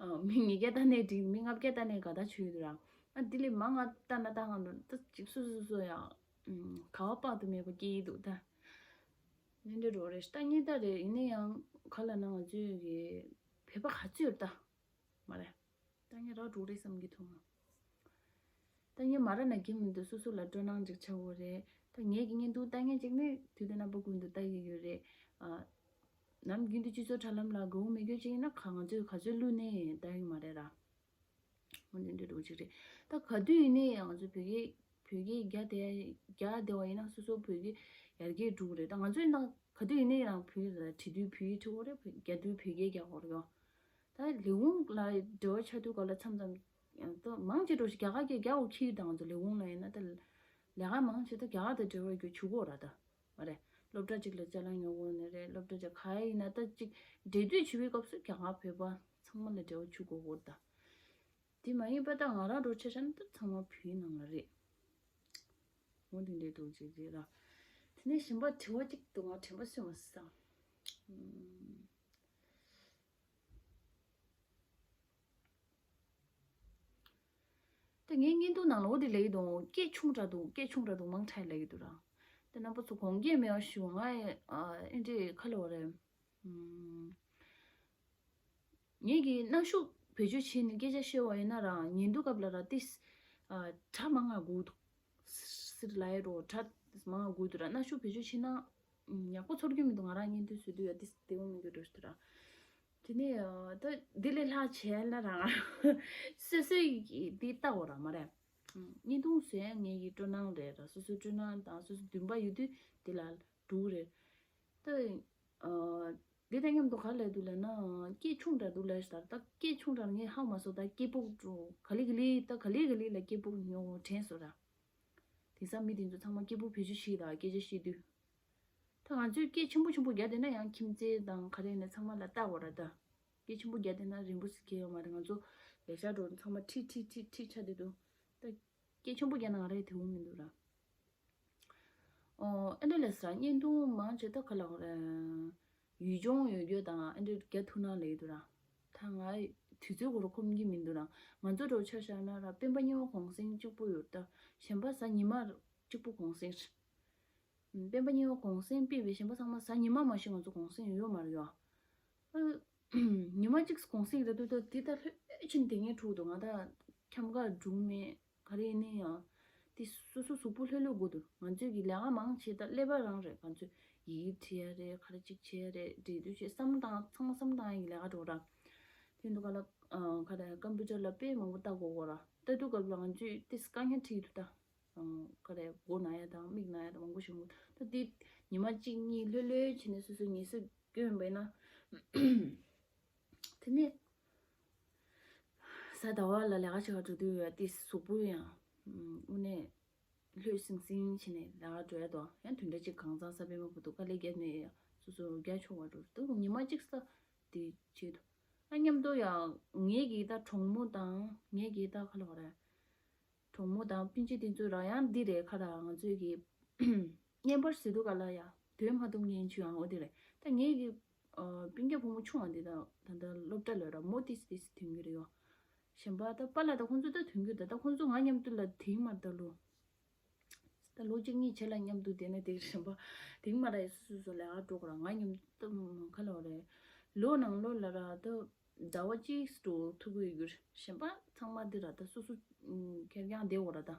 ཨ་མི་ཉིས་བརྒྱ་ལྟ་ནས་འགྲིག་མི་ལྔ་བརྒྱ་ལྟ་ནས་དགའ་ཐག་ཆོད་ཀྱི་འདུག་ར། ཨ་འདི་ལས་མང་ང་ལྟ་ན་ལྟ་གང་འདུག་ད་ཅིག་སོ་སོ་སོ་ཡ། ཨུམ་ག་བ་དཔག་ཏུ་མེད་པ་སྐྱེ་ཡི་འདུག་ད། ནི་འདྲ་འགྲོ་རེད། ལྟ་མཁན་ད་རེད། ཡིན་ན་ཡང་ག་ལབ་ན་ང་ཚོའི་གི་བོད་པ་ག་ཚོད་ཡོད་ད། མ་རེད། ལྟ་མཁན་རག་འགྲོ་རེད་བསམ་གྱི་འདུག་ལྟ་མཁན་མ་རག་ན་གི་མི་འདུག་སོ་སོ་ལ་སྤྲོ་སྣང་ཅིག་ཆགས་ཡོད་རེད། ད་ངས་ཀྱི་བརྙན་ཐུང་ལྟ་མཁན་ཅིག་ནི་དུས་དང་རྣམ་པ་ཀུན་ཏུ་ལྟ་གི་ཡོད་རེད། ཨ་ནམ་རྒྱུན་དུ་སྤྱི་ཚོགས་དྲ་ལམ་ལ་དགའ་བོ་མེད་རྒྱུ་ཅིག་ཡིན་ན་ག་ང་ཚོས་ག་ཚོད་བླུགས་ནས་ལྟ་གི་མ་རེད་ར། འོ་འདི་འདྲ་འདྲ་ཅིག་རེད། ད་ག་དུས་ཡིན་ནའི་ང་ཚོ་བོད་སྐད་བོད་སྐད་རྒྱག་བསྡད་རྒྱག་བསྡད་པ་ཡིན་ན་སོ་སོ་བོད་སྐད་ཡར་རྒྱས་འགྲོ་གི་རེད། ད་ང་ཚོའི་ནང་ག་དུས་ཡིན་ནའི་རང་བོད་ལ་བྲིས་དུས་བོད་ཡིག་བྲིས་དགོས་རེད། བོད་རྒྱག་དུས་བོད་སྐད་རྒྱག་དགོས་རེད་ཡོ། ད་ལས་ཁུངས་ལ་འབྲེལ་བ་ཆགས་དུས་སྐབས་ལ་མཚམས་མཚམས་ཡང་ད་མང་ཆེ་འགྲོ་ཞིག་རྒྱ་གར་སྐད་རྒྱག་དགོས་ཁྱི་ཡིག་དང་ང་ཚོ་ལས་ཁུངས་ལ་ཡིན་ན་ད་ལས་ཀ་མང་ཆེ་ད་རྒྱ་གར་དང་འབྲེལ་བ་རྒྱུ་བྱུག་དགོས་ར་ད། མ་རེད། སློབ་གྲྭ་གཅིག་ལ་ཅ་ལག་ཉོ་དགོས་ནི་རེད། སློབ་གྲྭ་གཅིག་ག་ཡིན་ན་ད་གཅིག་འབྲེལ་མཐུད་བྱེད་པའི་སྐབས་སུ་རྒྱ་གར་བོད་པ་ཚང་མ་ལ་འབྲེལ་བ་བྱུག་དགོས་སྐོར་དང་། དེ་མ་ཡིན་པ་ད་ང་རང་འགྲོ་ཆ་བཞག་ན་ད་ཚང་མ་བོད་ནང་ལ་རེད། འོ་དེ་འདྲའི་འདུག་ཅིག་རེད་ལ། དེ་ནས་གཞན་པ་དྲི་བ་གཅིག་འདུག་ང་དྲན་པ་གསོས་མ་སོང་། ཨུམ། ངའི་བརྙན་ཐུང་ནང་ལ་འོ་དེ་ལབ་ཀྱི་འདུག་སྐད་ཆུང་དྲགས་འདུག་སྐད་ཆུང་དྲགས་འདུག་མང་དྲགས་ལབ་ཀྱི་འདུག་ར། དེ་རྣམ་པ་ཚོ་དགོངས་འགལ་མེད་པ་ཞུ། ང་ཨ་ཨེ་འདྲས་ཁ་ལོ་རེད། ཨུམ། ངེད་ཀྱིས་སྣ་ཤུགས་བེད་སྤྱོད་བྱས་ནས་སྐད་ཆ་བཤད་པ་ཡིན་ན་རང་ཉན་དུས་སྐབས་ལ་ར་ཏིས། ཨ། གྲ་མང་ང་སྒུག་འདུག་སིར་ལ་ཡ་རོ་གྲ་མང་ང་སྒུག་འདུག་ར། སྣ་ཤུགས་བེད་སྤྱོད་བྱས་ན་ཡག་པོ་ཚོར་རྒྱུ་མི་འདུག་ང་རང་བརྙན་ཐུང་བཟོ་དུས་ཡ་ཏིས་བདེ་པོ་མི་འདུག་འགྲོ་ཞུ་དུས་ར། དེ་ནས་ཨ། ད་འདི་ལས་ལྷག་བྱས་ན་རང་སོ་སོའི་གི་འདི་ལྟ་འོ་ར་མ་རེད། བརྙན་ཐུང་བཟོ་ཡ་ངེད་ཀྱི་སྤྲོ་སྣང་རེད་ར། སོ་སོའི་སྤྲོ་སྣང་དང་སོ་སོའི་འདུན་པ་ཡོད་དུས་དེ་ལ་འགྲོ་གི་རེད། ད། ཨ། འདི་དང་མཉམ་དུ་ག་རེ་ལབ་འདུག་ལབ་ན་སྐད་ཆུང་དྲགས་འདུག་ལབ་ཤག་ད་སྐད་ཆུང་དྲགས་ངས་ཧ་མ་སོང་། ད་སྐད་སྦུག་འགྲོ་ག་ལེ་ག་ལེ་ད་ག་ལེ་ག་ལེ་ལ་སྐད་སྦུག་ཉོ་དྲན་སོང་ར། དེང་སང་མི་དེ་ཚོ་ཚང་མ་སྐད་སྦུག་བེད་སྤྱོད་བྱེད་ད་སྐད་ཆ་བཤད་དུས། ད་ང་ཚོས་སྐད་ཆེན་པོ་ཆེན་པོ་རྒྱག་བསྡད་ན་ཡང་ཁྱིམ་མཚེས་དང་ག་རེ་ནས་ཚང་མ་ལ་ལྟ་དགོས་ར། ད་སྐད་ཆེན་པོ་རྒྱག་བསྡད་ན་རིང་པོ་ཞིག་འགོར་ཡོད་མ་རེད། ང་ཚོ་ལས་ཤག་འགྲོ་ཚང་མ་ཁྲིད་ཁྲིད་ཁྲིད་ཁྲིད་ཆགས་བསྡད་འདུག་ད་སྐད་ཆེན་པོ་རྒྱག་ན་ང་རང་དེ་འོང་མི་འདུག་ར། ཨོ། ཨེ་འདྲ་ལས་སར་བརྙན་ཐུང་མང་ཆེ་ད་ག་ལ་འོ་རེད། ཡུལ་ལྗོངས་ཡོད་རྒྱུ་དང་ཨེ་འདྲ་རྒྱ་ཐུག་ན་ལས་འདུག་ར། ད་ང་དུས་ཚོད་གོ་རུ་ཁོམ་གྱི་མི་འདུག་ར། ང་ཚོ་འགྲོ་ཆ་བཞག་ན་ར་སྤེན་པ་གཉིས་པ་གུང་སེང་གཅིག་པོ་ཡོད་ད། གཞན་པ་གཟའ་ཉི་མ་གཅིག་པོ་གུང་སེང་། སྤེན་པ་གཉིས་པ་གུང་སེང་སྤེལ་བའི་གཞན་པ་ཚང་མ་གཟའ་ཉི་མ་མ་གཞི་ང་ཚོ་གུང་སེང་ཡོད་མ་རེད་ཡོ། ཨ། ཉི་མ་གཅིག་གུང་སེང་རེད་འདུག་ད་དེ་ད་ལྷོད་ཕྱིན་དེ་ངས་འཁྲུག་འདུག་ང་ད་འཁྱམ་ག་འགྲོ་མེད་ག་རེ་ནས་ཡང་དེ་སོ་སོ་གཟུགས་པོ་ལྷོད་ལྷོད་དགོས་འདུག་ང་ཚོས་ཀྱི་ལས་ཀ་མང་ཆེ་ད་ཀླད་པ་རང་རེད། ང་ཚོས་ཡི་གེ་བྲིས་ཡ་རེད། ག་རེ་གཅིག་བྱས་ཡ་རེད། འབྲི་དུས་བྱས་བསམ་བཏང་ཚང་མ་བསམ་བཏང་ཡ་གི་ལས་ཀ་འགྲོ་ར། དེ་འདུག་ག་ལ་ག་རེ་ཀམ་པུ་ཊར་ལ་དཔེ་མང་པོ་ལྟ་དགོས་གོ་ར། ལྟ་དུས་སྐབས་ལ་ང་ཚོས་དེ་དཀའ་ངལ་འཕྲད་ཀྱི་འདུག་ད། ག་རེ་མགོ་ན་ཡ་དང་མིག་ན་ཡ་དང་མང་པོ་ཞིག་འདུག་ད་དེ་ཉི་མ་གཅིག་གཉིས་ལྷོད་ལྷོད་བྱས་ནས་སོ་སོའི་ངལ་གསོ་སྐྱོན་པས་ན། དེ་ནས་གཟའ་ཟླ་བ་ལ་ལས་ཀ་བྱེད་ག་འགྲོ་དུས་ཡ་དེ་གཟུགས་པོ་ཡང་དངོས་གནས་ལྷོད་སིང་སིང་བྱས་ནས་ལས་ཀ་འགྲོ་ཡ་དོ། ཡང་དུས་འདྲ་གཅིག་གང་ཚང་ས་པའི་མ་བུ་དུ་དཀའ་ལས་བརྒྱབ་ནས་སོ་སོ་རྒྱ་ཆུང་བ་འགྲོ་དུས་ཉི་མ་གཅིག་ས་དེ་བྱེད་དུ། ཨ་མཉམ་དུ་ཡང་ངེད་ཀྱི་ད་གྲོགས་མོ་དང་ངེད་ཀྱི་ད་ག་ལ་བ་རེད། གྲོགས་མོ་དང་སྤུན་མཆེད་དེ་ཚོ་རང་ཡང་འདི་རེད་ཁ་ར། ང་ཚོས་ཀྱི་བརྙན་པར་ཟེར་དུས་ག་ལ་ཡ་དོན་མ་གཏོང་མཁན་ཆུ་ཡང་འོ་དེ་རེད། ད་ངེད་ཀྱི་ཨ་སྤུན་ཀྱག་བུ་མོ་ཆུང་བ་འདི་དང་ད་ལྟ་སློབ་གྲྭ་ལ་ར་མོ་ཏིས་ཏིས་ཐོན་གྱི་རེད་ཡོ། གཞན་པ་ད་པཱ་ལགས་ད་ཁོང་ཚོ་ད་ཐོན་གྱི་ད་ད་ཁོང་ཚོ་ང་མཉམ་དུ་ལ་དེང་མ་ད་ལོ། ད་ལོ་གཅིག་གཉིས་བྱས་ལ་མཉམ་དུ་བསྡད་ན་དེ་གཞན་པ་དེང་མ་ར་ཡི་སོ་སོ་སོ་ལས་ཀ་འགྲོ་གི་ར། ང་མཉམ་དུ་ཁ་ལོ་རེད། ལོ་ནང་ལོ་ལ་ར་ད་ཟླ་བ་གཅིག་འགྲོ་ཐུབ་ཀྱི་ཡོད་གི་རེད། གཞན་པ་ཚང་མ་འདི་ར་ད་སོ་སོ་ཁེར་རྐྱང་བསྡད་འོ་ར་ད།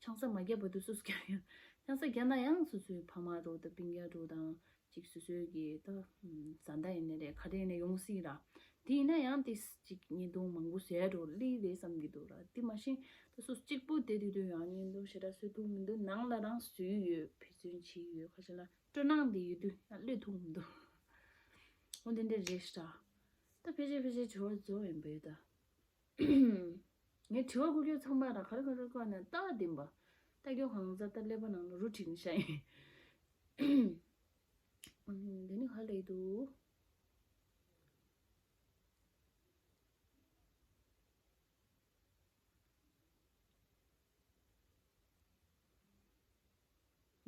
ཆང་ས་མ་བརྒྱབ་བར་དུ་སོ་སོ་ཁེར་རྐྱང་། ཆང་ས་བརྒྱབ་ན་ཡང་སོ་སོའི་ཕ་མ་འགྲོ་ད་སྤུན་ཀྱག་འགྲོ་དང་གཅིག་སོ་སོའི་གི་ད་བཟའ་ཟླ་ཡིན་ནི་རེད་ག་རེ་ཡིན་ནི་ཡོང་སྲིད་ར། དེ་ཡིན་ན་ཡང་དེ་གཅིག་བརྙན་ཐུང་མང་པོ་བཟོས་འགྲོ་ལི་རེད་བསམ་གྱི་འདུག་ར། དེ་མ་གཞི་ད་སོ་སོ་གཅིག་པུ་བསྡད་དུས་དུས་ཡང་བརྙན་ཐུང་ཞེ་དྲག་བཟོ་ཐུབ་མི་འདུག་ནང་ལ་རང་བཟོས་ཡོད་འབད་བརྩོན་བྱས་ཡོད་ཁ་ཤས་ལ་སྤྲོ་སྣང་དེ་ཡོད་དུས་ཡང་གློད་ཐུབ་མི་འདུག་འོ་དེ་འདྲ་རེད་ཤག་ད་ཕལ་ཆེར་ཕལ་ཆེར་དྲི་བ་རྫོགས་ཡིན་པས་ད། ངས་དྲི་བ་བཀོད་རྒྱུ་ཚང་མ་ར་ག་རེ་ག་རེ་བཀོད་ནས་ལྟ་བ་བདེན་པ། ལྟ་རྒྱུ་གང་ཟག་ལྟ་ཀླད་པ་ནང་ལ་རུ་བྲིས་ནས་བཞག་ཡིན། འདི་ནི་ཧ་ལས་འདུག་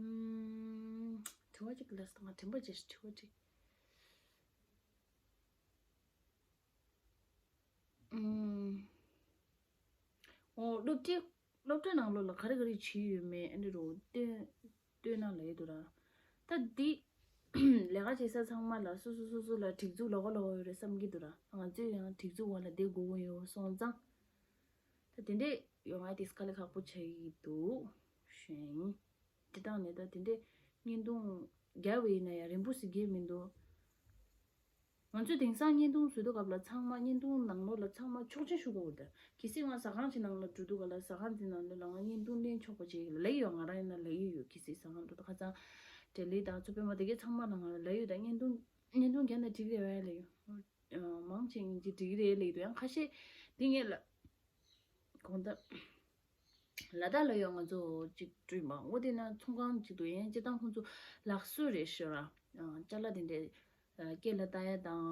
ཨུམ། དྲི་བ་གཅིག་ལ་སོང་ང་དྲན་པ་བརྗེད་དྲི་བ་གཅིག་ཨུམ། འོ་སློབ་གྲྭའི་སློབ་གྲྭ་ནང་ལོགས་ལ་ག་རེ་ག་རེ་བྱས་ཡོད་མེད་ཨ་འདྲ་རུ་སྟོན་སྟོན་ན་ལས་འདུག་ར། ད་འདི་ལས་ཀ་བྱེད་ས་ཚང་མ་ལ་སོ་སོ་སོ་སོ་ལ་སྒྲིག་འཛུགས་ལོགས་ཀ་ལོགས་ཀ་ཡོད་རེད་བསམ་གྱི་འདུག་ར། ང་ཚོས་ཡང་སྒྲིག་འཛུགས་འོག་ལ་བསྡད་དགོས་ཀྱི་ཡོད་སོང་ཙང་། ད་དེ་འདྲས་ཡོང་ང་དེ་དཀའ་ལས་ཁག་པོ་ཆགས་ཀྱི་འདུག་ཞེས། དེ་དག་ནས་ད་དེ་འདྲས་བརྙན་ཐུང་རྒྱབ་པ་ཡིན་ན་ཡང་རིང་པོ་ཞིག་རྒྱབ་མི་འདུག་ང་ཚོས་དེང་སང་བརྙན་ཐུང་བཟོ་དུས་སྐབས་ལ་ཚང་མ་བརྙན་ཐུང་ནང་ལོགས་ལ་ཚང་མ་ཆོག་མཆན་ཞུ་དགོས་ཀྱི་འདུག་གལ་སྲིད་ང་ཟ་ཁང་ཞིག་ནང་ལ་འགྲོ་དུས་སྐབས་ལ་ཟ་ཁང་དེ་ནང་ལོགས་ལ་ང་བརྙན་ཐུང་ལེན་ཆོག་པ་བྱེད་ཀྱི་ལབ་ཡོད། ང་རང་ཡིན་ན་ལབ་ཡོད་ཡོད། གལ་སྲིད་ཟ་ཁང་འགྲོ་དུས་ཁ་སང་འབྲེལ་ལས་དང་ཚོ་པའི་མ་དེ་གའི་ཚང་མ་ལ་ང་ལབ་ཡོད། ད་བརྙན་ཐུང་བརྙན་ཐུང་རྒྱབ་ན་འགྲིག་རེད་བས་ལབ་ཡོད། མང་ཆེ་ཡིན་གྱི་འགྲིག་རེད་ལབ་ཡོད། ཡང་ཁ་ཤས་འདི་ངས་ལ་དགོངས་དག་ལ་དྭགས་ལ་ཡོད་ང་ཚོ་གཅིག་བསྐྲུན་པ་འོ་དེ་ན་ཚོང་ཁང་གཅིག་ཏུ་ཡན་སྤྱི་བཏང་ཁོང་ཚོ་ལག་བཟོ་རེད་ཤོད་ར། ཅ་ལག་དེ་འདྲས་སྐེ་ལ་བཏགས་ཡ་དང་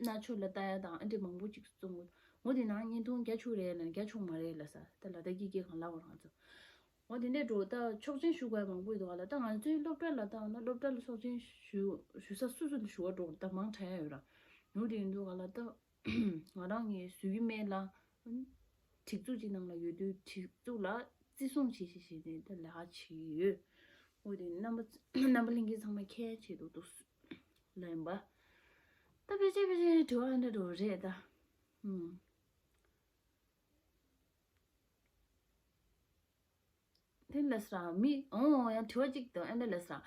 སྣ་ཆོས་ལ་བཏགས་ཡ་དང་ཨ་འདྲས་མང་པོ་གཅིག་བཙོང་འོ་དེ་ན་བརྙན་ཐུང་རྒྱ་ཆུང་རེད་ལ་རྒྱ་ཆུང་མ་རེད་ལ་ས་ད་ལ་དྭགས་ཀྱི་སྐད་གང་ལབ་བར་ང་ཚོ་འོ་དེ་འདྲས་འགྲོ་ད་ཆོག་མཆན་ཞུ་དགོས་ཡ་མང་པོ་ཡོད་དོ་ག་ལ། ད་ང་ཚོའི་སློབ་གྲྭ་ལ་བཏང་ན་སློབ་གྲྭ་ལ་ཆོག་མཆན་ཞུ་ཞུ་ས་སུ་སུ་ལ་ཞུ་བ་འགྲོ་ད་མང་དྲགས་ཡ་ཡོད་ར། འོ་དེ་ཡིན་དོ་ག་ལ་ད། ང་རང་གིས་བཟོས་ཀྱི་མེད་ལ། སྒྲིག་འཛུགས་ཀྱི་ནང་ལ་ཡོད་དུས་སྒྲིག་འཛུགས་ལ་བརྩི་སྲུང་བྱེད་བྱེད་བྱེད་ནས་ད་ལས་ཀ་བྱེད་ཀྱི་ཡོད། འོ་དེ་རྣམ་པ་རྣམ་པ་ལྷན་རྒྱས་ཚང་མ་མཁྱེན་ཆེད་དུ་འདུག་ལ་ཡིན་པ། ད་ཕལ་ཆེར་ཕལ་ཆེར་དྲི་བ་འདྲ་འགྲོ་རེད་ད། ཨུམ། དེ་ལ་སྲ་མི་ཨོ་ཡང་དྲི་བ་གཅིག་དང་ཨེ་འདྲ་ལ་སྲ་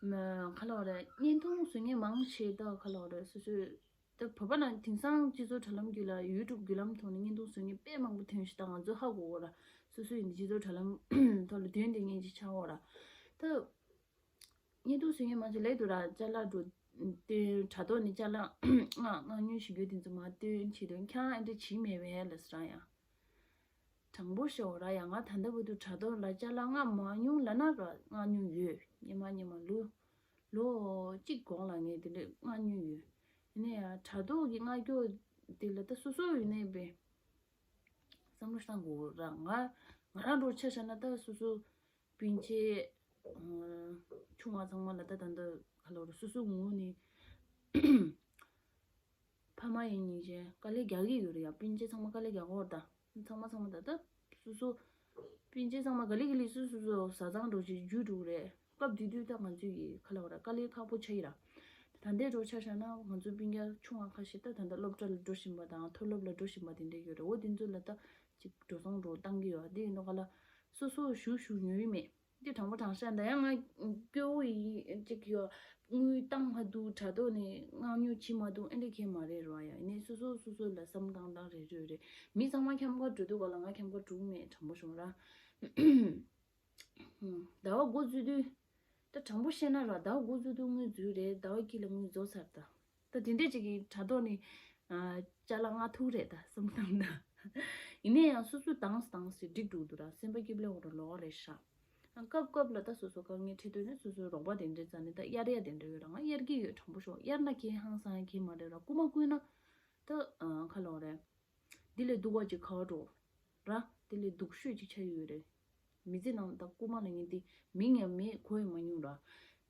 མ་ཁ་ལོ་རེ་བརྙན་ཐུང་བཟོ་མཁན་མང་ཆེ་ད་ཁ་ལོ་རེ་སོ་སོའི་ད་བོད་པ་ནང་དེང་སང་སྤྱི་ཚོགས་དྲ་ལམ་བརྒྱུད་ལ་ཡུ་ཊུབ་བརྒྱུད་ལམ་ཐོག་ནས་བརྙན་ཐུང་བཟོ་མཁན་དཔེ་མང་པོ་ཐོན་ཤག་ད་ང་ཚོ་ཧ་གོ་གོ་ར་སོ་སོ་ཡིན་སྤྱི་ཚོགས་དྲ་ལམ་ཐོག་ལ་དོན་དེ་ངན་ཅིག་ཆགས་འོ་ར་ད། བརྙན་ཐུང་བཟོ་མཁན་མང་ཆེ་ལས་དུ་ར་ཅ་ལག་འགྲོ་སྟོན་དྲ་ཐོག་ནས་ཅ་ལག་མངགས་མངགས་ཉོ་ཞིག་ཡོད་དེ་ཚོ་མ་སྟོན་བྱེད་དོན་ཁྱང་ཨེ་འདྲ་བྱིས་མེད་པས་ལ་སྲ་ཡང་། དྲང་པོ་ཤོད་ར་ཡང་ང་ད་ལྟ་བར་དུ་དྲ་ཐོག་ལ་ཅ་ལག་མངགས་མ་མྱོང་ལ་ན་ར་མངགས་མྱོང་ཡོད། སྙེ་མ་སྙེ་མ་ལོ་ལོ་གཅིག་གོང་ལ་ངས་དེ་འདྲ་མངགས་མྱོང་ཡོད། ཡིན་ན་ཡང་དྲ་ཐོག་གི་མངགས་རྒྱུ་དེ་ལ་ད་སོ་སོ་ཡིན་ནའི་པས་བསམ་བློ་བཏང་དགོས་ར་ང་ང་རང་འགྲོ་ཆ་བཞག་ན་ད་སོ་སོ་སྤུན་མཆེད་ཆུང་བ་ཚང་མ་ལ་ད་ད་འདི་ག་ལོ་ར་སོ་སོ་ངོས་ནས། ཕ་མ་ཡིན་ཉིན་བྱས་དཀའ་ལས་རྒྱག་གི་ཡོད་རེད་ཡ། སྤུན་མཆེད་ཚང་མ་དཀའ་ལས་རྒྱག་གོ་རེད་ད། ཚང་མ་ཚང་མ་ད་ལྟ་སོ་སོ་སྤུན་མཆེད་ཚང་མ་ག་ལེ་ག་ལེ་སོ་སོ་སོ་བཟའ་ཚང་འགྲོ་ཅིག་རྒྱུ་འགྲོ་རེད། སྐབས་དེ་དུས་ད་ང་ཚོ་ཡི་ཁ་ལ་བ་ར་དཀའ་ལས་ཁག་པོ་ཆགས་ཡི་ར། ད་ལྟའི་འགྲོ་ཆ་བཞག་ན་ང་ཚོ་སྤུན་ཀྱག་ཆུང་བ་ཁ་ཤས་ད་ད་ལྟ་སློབ་གྲྭ་ལ་འགྲོ་བཞིན་པ་དང་མཐོ་སློབ་ལ་འགྲོ་བཞིན་པ་དེ་འདྲ་ཡོད་རེད། འོ་དེ་ཚོ་ལ་ད་ཅིག་འགྲོ་སོང་འགྲོ་བཏང་གི་ཡོད་དེ་ཡིན་དུས་ག་ལ་སོ་སོ་ཞུ་ཞུ་ཉོ་ཡི་མེད། འདི་དྲང་པོ་དྲང་བཤད་འདི་ཡང་ང་སྐྱོ་བོ་ཡིན་ཅིག་ཡོད། དངུལ་བཏང་མ་འདུག་དྲ་ཐོག་ནས་མངགས་ཉོ་བྱེད་མ་འདུག་ཨེ་འདྲ་གས་མ་རེད་ར་ཡ། ཡིན་ནའི་སོ་སོ་སོ་སོ་ལ་བསམ་བློ་བཏང་སྟངས་རེ་རེ་རེད། མི་ཚང་མ་ཁྱམས་ཁར་འགྲོ་དུས་ག་ལ་ང་ཁྱམས་ཁར་འགྲོ་མེད་དྲང་པོ་བྱུང་ར། ཟླ་བ་འགོ་བཙུགས་དུས་ད་དྲང་པོ་བཤད་ན་ར་ཟླ་བ་འགོ་བཙུགས་དུས་དངུལ་འཛུལ་རེད། ཟླ་བ་དཀྱིལ་ལ་དངུལ་རྫོགས་ཚར་ད། ད་དེ་འདྲས་ཅིག་གི་དྲ་ཐོག་ནས་ཨ་ཅ་ལག་མངགས་ཐུབ་རེད་ད་བསམ་བཏང་ད། ཡིན་ན་ཡང་སོ་སོའི་དྭངས་སུ་དྭངས་སུ་འགྲིག་འགྲོ་འདུག་ར། སེམས་པ་སྐྱིད་པོ་ལོག་ར་ལོག་རེད་ཤག་སྐབས་སྐབས་ལ་ད་སོ་སོ་དཀའ་ངལ་འཕྲད་དུས་ནས་སོ་སོའི་རོགས་པ་དེ་འདྲས་རྩ་ནས་ད་གཡར་ཡ་དེ་འདྲ་ཡོད་ར། ང་གཡར་གྱི་ཡོད་དྲང་པོ་ཤོག་གཡར་ན་ཁྱེད་ཧང་སང་ཁྱེད་མ་རེད་ར། རྐུ་མ་རྐུས་ན་ད་ཨ་ཁ་ལོག་རེད། འདི་ལས་སྡུག་པ་ཅིག་ག་བ་འགྲོ་ར། འདི་ལས་སྡུག་ཤོས་ཅིག་ཆགས་ཡོད་རེད། མི་ཚེ་ནང་ད་རྐུ་མ་ལ་ངས་འདི་མིང་ཡང་མེད་གོ་ཡང་མ་མྱོང་ར།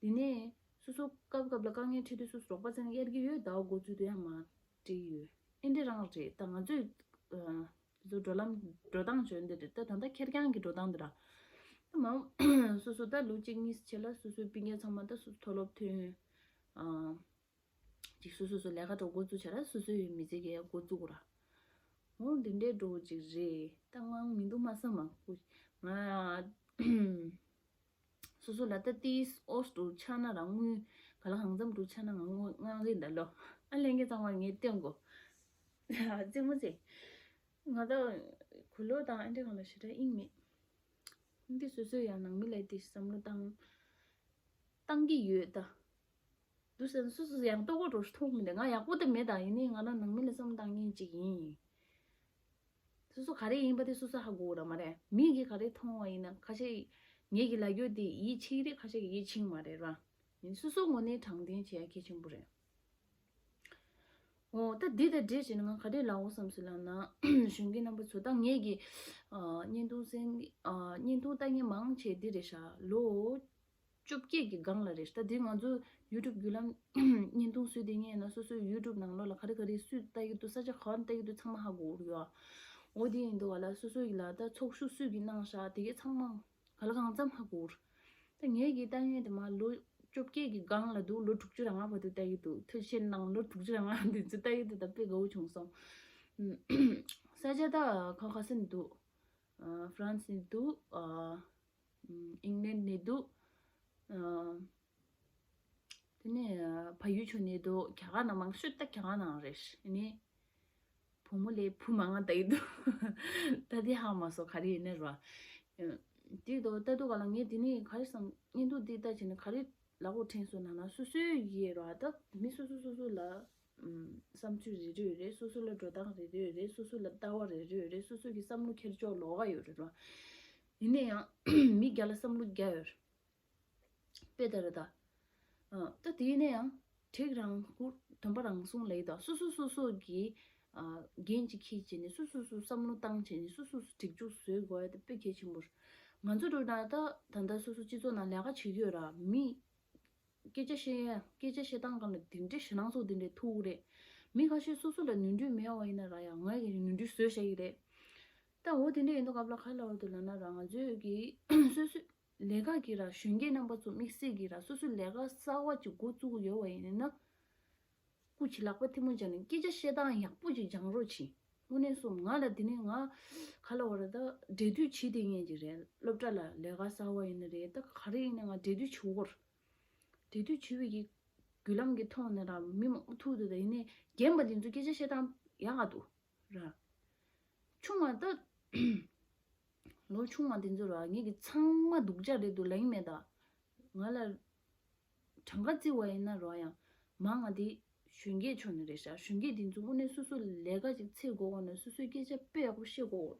འདི་ནས་སོ་སོ་སྐབས་སྐབས་ལ་དཀའ་ངལ་འཕྲད་དུས་སོ་སོ་རོགས་པ་ཚང་གཡར་གྱི་ཡོད། ཟླ་བ་འགོ་ཚུགས་དུས་ཡང་མ་སྤྲད་ཀྱི་ཡོད། ཨེ་འདྲ་རང་རེད་ད། ང་ཚོས་ཨ་སོ་སོ་འགྲོ་ལམ་འགྲོ་སྟངས་བྱོས་འདི་རེད་ད། ད་ལྟ་ཁེར་རྐྱང་གི་འགྲོ་སྟངས་འདི་ར། ད་མ་སོ་སོ་ད་ལོ་གཅིག་གཉིས་ཕྱེད་ལ་སོ་སོའི་སྤུན་ཀྱག་ཚང་མ་ད་སོ་སོ་མཐོ་སློབ་ཐོན་ཨ། ཅིག་སོ་སོ་སོ་ལས་ཀ་འགྲོ་འགོ་བཙུགས་བྱས་ར། སོ་སོའི་མི་ཚེ་གས་འགོ་བཙུགས་ར། འོ་འདི་འདྲའི་འགྲོ་ཅིག་རེད་ད། ང་མི་འདུག་མ་བསམ་མ་ཁུ་ང་སོ་སོ་ལ་ད་ཏིས་ཨོས་འགྲོ་ཆགས་ན་རང་དངུལ་ག་ལ་གང་འཚམ་འགྲོ་ཆགས་ན་ང་དངུལ་མངགས་གི་འདའ་ལོ། ཨ་ལས་འགན་ཚང་མ་ངས་སྟོན་གོ། རྩེད་མོ་རྩེ། ང་ད་གུ་ལོ་དང་ཨ་འདྲ་གང་ལ་ཞེ་དྲག་ཨིན་མེད། འདི་སོ་སོའི་ཡང་ནང་མི་ལ་དེ་བསམ་བློ་བཏང་བཏང་གི་ཡོད་ད། འདུག་ཟེར་ན་སོ་སོ་ཡང་ལྟོ་གོ་འགྲོ་ཐུབ་མི་འདུག་ང་ཡག་པོ་དེ་མེད་ད། ཡིན་ནའི་ང་རང་ནང་མི་ལ་བསམ་བློ་བཏང་མཁན་ཅིག་ཡིན། སོ་སོ་ག་རེ་ཡིན་པ་དེ་སོ་སོ་ཧ་གོ་ར་མ་རེད། མི་གིས་ག་རེ་མཐོང་བ་ཡིན་ན་ཁ་ཤས་ངེད་ཀྱི་ལ་རྒྱུ་དེ་ཡིད་ཆེས་རེད། ཁ་ཤས་ཀྱིས་ཡིད་ཆེས་མ་རེད་ར། ཡིན་སོ་སོ་ངོས་ནས་དྲང་བདེན་བྱེད་ཡ་གལ་ཆེན་པོ་རེད། འོ་ད་འདི་དང་འབྲེལ་བྱས་ནས་ང་ག་རེ་ལབ་འོ་བསམ་སོང་ལབ་ན་གཞོན་སྐྱེས་རྣམ་པ་ཚོ་ད་ངེད་ཀྱི་ཨ་བརྙན་ཐུང་གསན་ཨ་བརྙན་ཐུང་ལྟ་མཁན་མང་ཆེ་འདི་རེད་ཤག་ལོ་བཅོ་བརྒྱད་ཀྱི་སྒང་ལ་རེད། ད་འདི་ང་ཚོ་ཡུ་ཊུབ་བརྒྱུད་ལམ་བརྙན་ཐུང་བཟོས་བསྡད་མཁན་ཡིན་ན་སོ་སོའི་ཡུ་ཊུབ་ནང་ལོགས་ལ་ག་རེ་ག་རེ་སུས་ལྟ་གི་འདུག་ས་ཆ་ག་བ་ལྟ་གི་འདུག་ཚང་མ་ཧ་གོ་གི་ཡོད། འོ་དེ་ཡིན་དུས་ག་ལ་སོ་སོ་ཡི་ལ་ད་ཚོགས་ཞུགས་སུས་ཀྱིས་གནང་ཤག་དེ་གས་ཚང་མ་ག་ལ་གང་འཚམ་ཧ་གོ་གི་རེད། ད་ངེད་ཀྱི་ལྟ་མཁན་དེ་མ་ལོ་བཅོ་བརྒྱད་ཀྱི་སྒང་ལ་འདུག་ལོ་དྲུག་ཅུ་རེ་ལྔ་བར་དུ་ལྟ་གི་འདུག་ཐུགས་ཆེན་གནང་། ལོ་དྲུག་ཅུ་རེ་ལྔ་འདི་ཚོ་ལྟ་གི་འདུག་ད་དཔེ་དགའ་བོ་བྱུང་སོང་། ས་ཆ་ད་ཁ་ཁ་སེ་ནས་འདུག་ཨ་ཧྥ་རན་སི་ནས་འདུག་ཨ་ཨིང་ལན་ནས་འདུག་ཨ་དེ་ནས་ཨ་བལ་ཡུལ་ཕྱོགས་ནས་འདུག་རྒྱ་གར་ནང་མང་ཤོས་ད་རྒྱ་གར་ནང་རེད། ཨ་ནི་བུ་མོ་ལས་བུ་མང་ང་ལྟ་ཡི་འདུག་ད་དེ་ཧ་མ་སོང་ག་རེ་ཡིན་ནའི་ར། དེ་དོ་ལྟ་དུས་ག་ལ་ངས་དེ་ནས་ག་རེ་བསམ། བརྙན་ཐུང་དེ་ལྟ་བྱས་ནས་ག་རེ་ལབ་དགོས་དྲན་སོང་ལབ་ན་སོ་སོའི་ཡི་ར་ད་མི་སོ་སོ་སོ་སོ་ལ་ཨམ་བསམ་ཚུལ་རེ་རེ་ཡོད་རེད། སོ་སོ་ལ་འགྲོ་སྟངས་རེ་རེ་ཡོད་རེད། སོ་སོ་ལ་ལྟ་བ་རེ་རེ་ཡོད་རེད། སོ་སོ་གི་བསམ་བློ་འཁྱེར་ཕྱོགས་ལོགས་ཀ་ཡོད་རེད་ར། ཡིན་ན་ཡང་མི་བརྒྱ་ལ་བསམ་བློ་བརྒྱ་ཡོད་རེད། དཔེ་ལྟར་ད། ཨ་ད་དེ་ཡིན་ན་ཡང་། དྲེགས་རང་ཁུར་དོན་པ་རང་གསུང་ལ་ཡི་ད། སོ་སོ་སོ་སོ་གི་ཨ་འགན་ཅིག་འཁྱེར་བྱས་ནས་སོ་སོ་སོ་བསམ་བློ་བཏང་བྱས་ནས་སོ་སོ་སོ་སྒྲིག་འཇུག་བཟོས་དགོས་ཡ་དེ་དཔེ་གལ་ཆེན་པོ་རེད། ང་ཚོ་འགྲོ་ན་ད་ད་ལྟ་སོ་སོ་སྤྱི་ཚོགས་ནང་ལས་ཀ་བྱེད་ཀྱི་ཡོད་ར། མི་སྐད་ཆ་བཤད་ཡ་སྐད་ཆ་བཤད་སྟངས་སྒང་ལ་དེ་འདྲའི་ཞེད་སྣང་ཚོགས་དེ་འདྲའི་ཐུག་གི་རེད། མི་ཁ་ཤས་སོ་སོ་ལ་ནོར་འཁྲུལ་མེད་པ་ཡིན་ན་ར་ཡང་ང་ཡི་ནོར་འཁྲུལ་བཟོས་བཞག་གི་རེད། ད་འོ་དེ་འདྲ་ཡིན་དུས་སྐབས་ལ་ག་ལ་བར་དུ་ལབ་ན་ར་ང་ཚོས་ཀྱི་སོ་སོའི་ལས་ཀ་གི་ར་གཞོན་སྐྱེས་རྣམ་པ་ཚོ་དམིགས་བསལ་གྱི་ར་སོ་སོའི་ལས་ཀ་གསར་བ་ཅིག་འགོ་བཙུགས་ཡོད་པ་ཡིན་ན། སྐུ་ཅིག་ལག་པ་ཐལ་མོ་སྦྱར་ནས་སྐད་ཆ་བཤད་སྟངས་ཡག་པོ་ཅིག་སྦྱང་རོགས་གྱིས། དངོས་གནས་སོང་ང་ལ་དེ་ནས་ང་ག་ལ་བར་ད་འབྲེལ་མཐུད་བྱེད་དེ་ངེས་ཀྱི་རེད། སློབ་གྲྭ་ལ་ལས་ཀ་གསར་བ་ཡིན་ན་རེད། ད་ག་རེ་ཡིན་ན་ང་འབྲེལ་མཐུད་བྱེད་དགོས། འབྲེལ་མཐུད་བྱེད་པའི་གི་བརྒྱུད་ལམ་གྱི་ཐོག་ནས་ར་མི་མང་པོ་ཐུག་འདུག་ད་ཡིན་ནའི་རྒན་པ་དེ་ཚོ་སྐད་ཆ་བཤད་སྟངས་ཡག་ག་འདུག་ར། ཆུང་བ་ད་ལོ་ཆུང་བ་དེ་ཚོ་ར་ངེད་ཀྱི་ཚང་མ་སྡུག་ཅག་རེད་འདུག་ལབ་ཀྱི་མེད་ད། ང་ལ་གྲངས་ཀ་བརྩི་བ་ཡིན་ན་རོ་ཡང་མ་ང་དེ་གཞོན་སྐྱེས་ཆོ་ནི་རེད་ཤག་གཞོན་སྐྱེས་དེ་ཚོ་དངོས་གནས་སོ་སོ་ལས་ཀ་ཅིག་འཚོལ་དགོས་གོ་ན་སོ་སོའི་སྐད་ཆ་དཔེ་ཡག་པོ་བཤད་དགོས་གོ།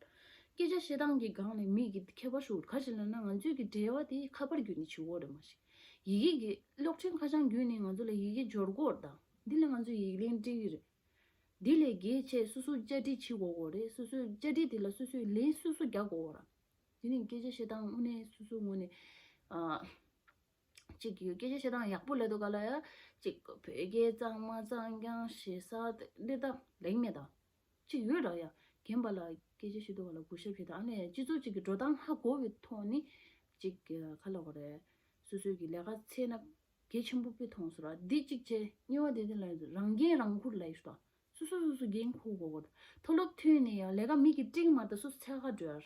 སྐད་ཆ་བཤད་སྟངས་ཀྱི་སྒང་ནས་མི་གི་ཁྱད་པར་ཤོར་ག་ཅི་ལབ་ན་ང་ཚོའི་གི་འབྲེལ་བ་དེ་ཁ་པར་བརྒྱུད་ནས་བྱེད་དགོས་རེད་མ་གཞི། ཡི་གེ་གི་གློག་འཕྲིན་ཁ་བྱང་བརྒྱུད་ནས་ང་ཚོ་ལ་ཡི་གེ་འབྱོར་དགོས་རེད་ད། འདི་ལ་ང་ཚོས་ཡིག་ལན་སྤྲད་ཀྱི་རེད། འདི་ལས་རྒྱས་ཆེ་སོ་སོ་བཅར་འདྲི་བྱེད་དགོས་གོ་རེད། སོ་སོའི་བཅར་འདྲི་དེ་ལ་སོ་སོའི་ལན་སོ་སོ་རྒྱག་དགོས་གོ་ར། དེ་ནི་སྐད་ཆ་བཤད་སྟངས་དངོས་གནས་སོ་སོའི་ངོས་ནས་ཨ། གཅིག་གི་སྐད་ཆ་བཤད་སྟངས་ཡག་པོ་ལབ་དུས་ག་ལ་ཡ། གཅིག་བོད་སྐད་གཙང་མ་གཙང་རྐྱང་ཞེ་ས་འདི་ད་ལེགས་མེད་ད། གཅིག་ཡོད་ར་ཡ། རྒན་པ་ལ་སྐད་ཆ་བཤད་དུས་ག་ལ་གུས་ཞབས་བྱེད་དང་ཨ་ནི་སྤྱི་ཚོགས་གཅིག་གི་འགྲོ་སྟངས་ཧ་གོ་བའི་ཐོག་ནས་གཅིག་ག་ལ་གོ་རེད། སོ་སོའི་གི་ལས་ཀ་འཚོལ་ན་གལ་ཆེན་པོ་དཔེ་མཐོང་སོང་ར། འདི་གཅིག་བྱས་གཉིས་པ་དེ་དེ་ལ་རང་འགན་རང་འཁུར་ལབ་ཡོད་ཤག་སོ་སོ་སོ་སོ་འགན་འཁུར་དགོས་གོ། མཐོ་སློབ་ཐོན་ནས་ཡང་ལས་ཀ་མི་གིས་སྤྲད་མ་ད་སོ་སོ་འཚོལ་ག་འགྲོ་ཡ།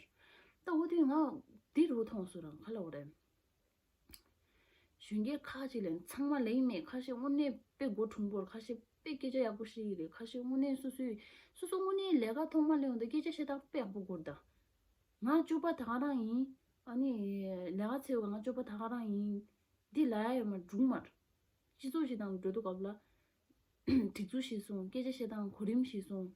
ད་འོ་དུས་ང་འདི་རུ་མཐོང་སོང་ར་ག་ལ་གོ་རེད། གཞོན་སྐྱེས་ཁག་ཅིག་ལ་ཚང་མ་ལེགས་མེད་ཁ་ཤས་དངོས་གནས་དཔེ་མགོ་གྲུང་པོར་ཁ་ཤས་དཔེ་སྐད་ཆ་ཡག་པོ་བཤད་ཀྱི་རེད། ཁ་ཤས་དངོས་གནས་སོ་སོའི་སོ་སོ་དངོས་གནས་ལས་ཀ་ཐོག་མ་སླེབས་འོང་དུས་སྐད་ཆ་བཤད་སྟངས་དཔེ་ཡག་པོ་དགོས་རེད་ད། ང་སྤྱོད་པ་ད་ག་རང་ཡིན། ཨ་ནི་ལས་ཀ་འཚོལ་བ་ང་སྤྱོད་པ་ད་ག་རང་ཡིན། འདི་ལ་ཡ་ཡོད་མ་སྒྲུང་མར། སྤྱི་ཚོགས་ཤིག་དང་འགྲོ་དུས་སྐབས་ལ། སྒྲིག་འཛུགས་ཤིག་སོང་སྐད་ཆ་བཤད་སྟངས་གོ་རིམ་ཞིག་སོང་།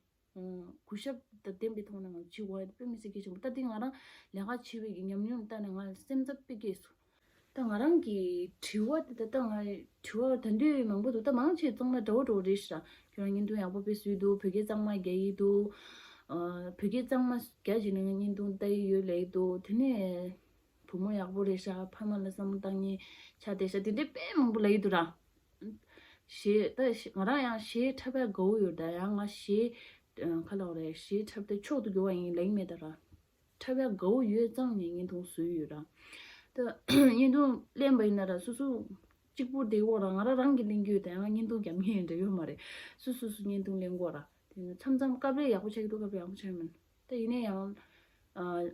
གུས་ཞབས་དང་ལྡན་པའི་ཐོག་ནས་ང་ཚོ་བྱེད་དགོས་ཡ་དཔེ་མི་སྲིད་གལ་ཆེན་པོ། ད་འདི་ང་རང་ལས་ཀ་བྱེད་པའི་གི་ཉམས་མྱོང་ལྟར་ནས་ང་སེམས་འཚབ་དཔེ་སྐྱེས་སོང་། ད་ང་རང་གི་དྲི་བ་དེ་ད་ལྟ་ང་དྲི་བ་ད་འདོད་མང་པོ་འདུག་ད་མང་ཆེ་ཚང་མ་འདྲ་བོ་འདྲ་བོ་རེད་ཤག་ཁྱོད་རང་བརྙན་ཐུང་ཡག་པོ་དཔེ་བཟོས་འདུག་བོད་སྐད་གཙང་མ་རྒྱག་གི་འདུག་ཨ། བོད་སྐད་གཙང་མ་རྒྱག་བྱས་ནས་ང་བརྙན་ཐུང་ལྟ་ཡི་ཡོད་ལབ་ཀྱི་འདུག་དེ་ནས་བུ་མོ་ཡག་པོ་རེད་ཤག་ཕ་མ་ལ་བསམ་བློ་བཏང་མཁན་ཆགས་བསྡད་ཤག་དེ་འདྲའི་དཔེ་མང་པོ་ལབ་ཀྱི་འདུག་ར། གཞས་ད་ང་རང་ཡང་གཞས་འཁྲབ་ཡ་དགའ་བོ་ཡོད་ད། ཡང་ང་གཞས་ག་ལབ་དགོས་རེད། གཞས་འཁྲབ་དེ་མཆོག་ཏུ་གྱུར་པ་ཡིན་ལབ་ཀྱི་མེད་ད་ར། འཁྲབ་ཡ་དགའ་བོ་ཡོད་ཙང་ངས་བརྙན་ཐུང་བཟོས་ཡོད་ར། ད་བརྙན་ཐུང་ལེན་པ་ཡིན་ན་ར་སོ་སོ་གཅིག་པུ་བསྡད་ཡོད་ར། ང་རང་རང་གིས་ལེན་གྱི་ཡོད་ད། ཡང་བརྙན་ཐུང་རྒྱབ་མཁན་འདྲ་ཡོད་མ་རེད། སོ་སོ་སོ་བརྙན་ཐུང་ལེན་དགོས་ར། དེ་ནས་མཚམས་མཚམས་སྐབས་རེ་ཡག་པོ་ཆགས་ཀྱི་འདུག་སྐབས་རེ་ཡག་པོ་ཆགས་མིན། ད་ཡིན་ན་ཡང་ཨ།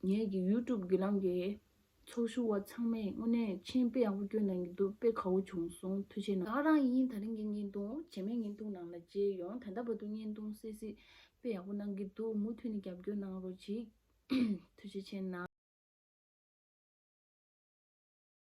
ངེད་ཀྱི་ཡུ་ཊུབ་བརྒྱུད་ལམ་གྱི་ཚོགས་ཞུགས་པ་ཚང་མས་དངོས་གནས་མཆན་དཔེ་ཡག་པོ་བསྐྱོན་གནང་གི་འདུག་དཔེ་དགའ་བོ་བྱུང་སོང་། ཐུགས་རྗེ་གནང་། ང་རང་ཡིན་ད་རིང་གི་བརྙན་ཐུང་རྗེས་མའི་བརྙན་ཐུང་ནང་ལ་མཇལ་ཡོང་། ད་ལྟ་བར་དུ་བརྙན་ཐུང་སེ་སེ་དཔེ་ཡག་པོ་གནང་གི་འདུག་མུ་མཐུད་ནས་རྒྱབ་སྐྱོར་གནང་རོགས་གྱིས། ཐུགས་རྗེ་ཆེ་གནང་།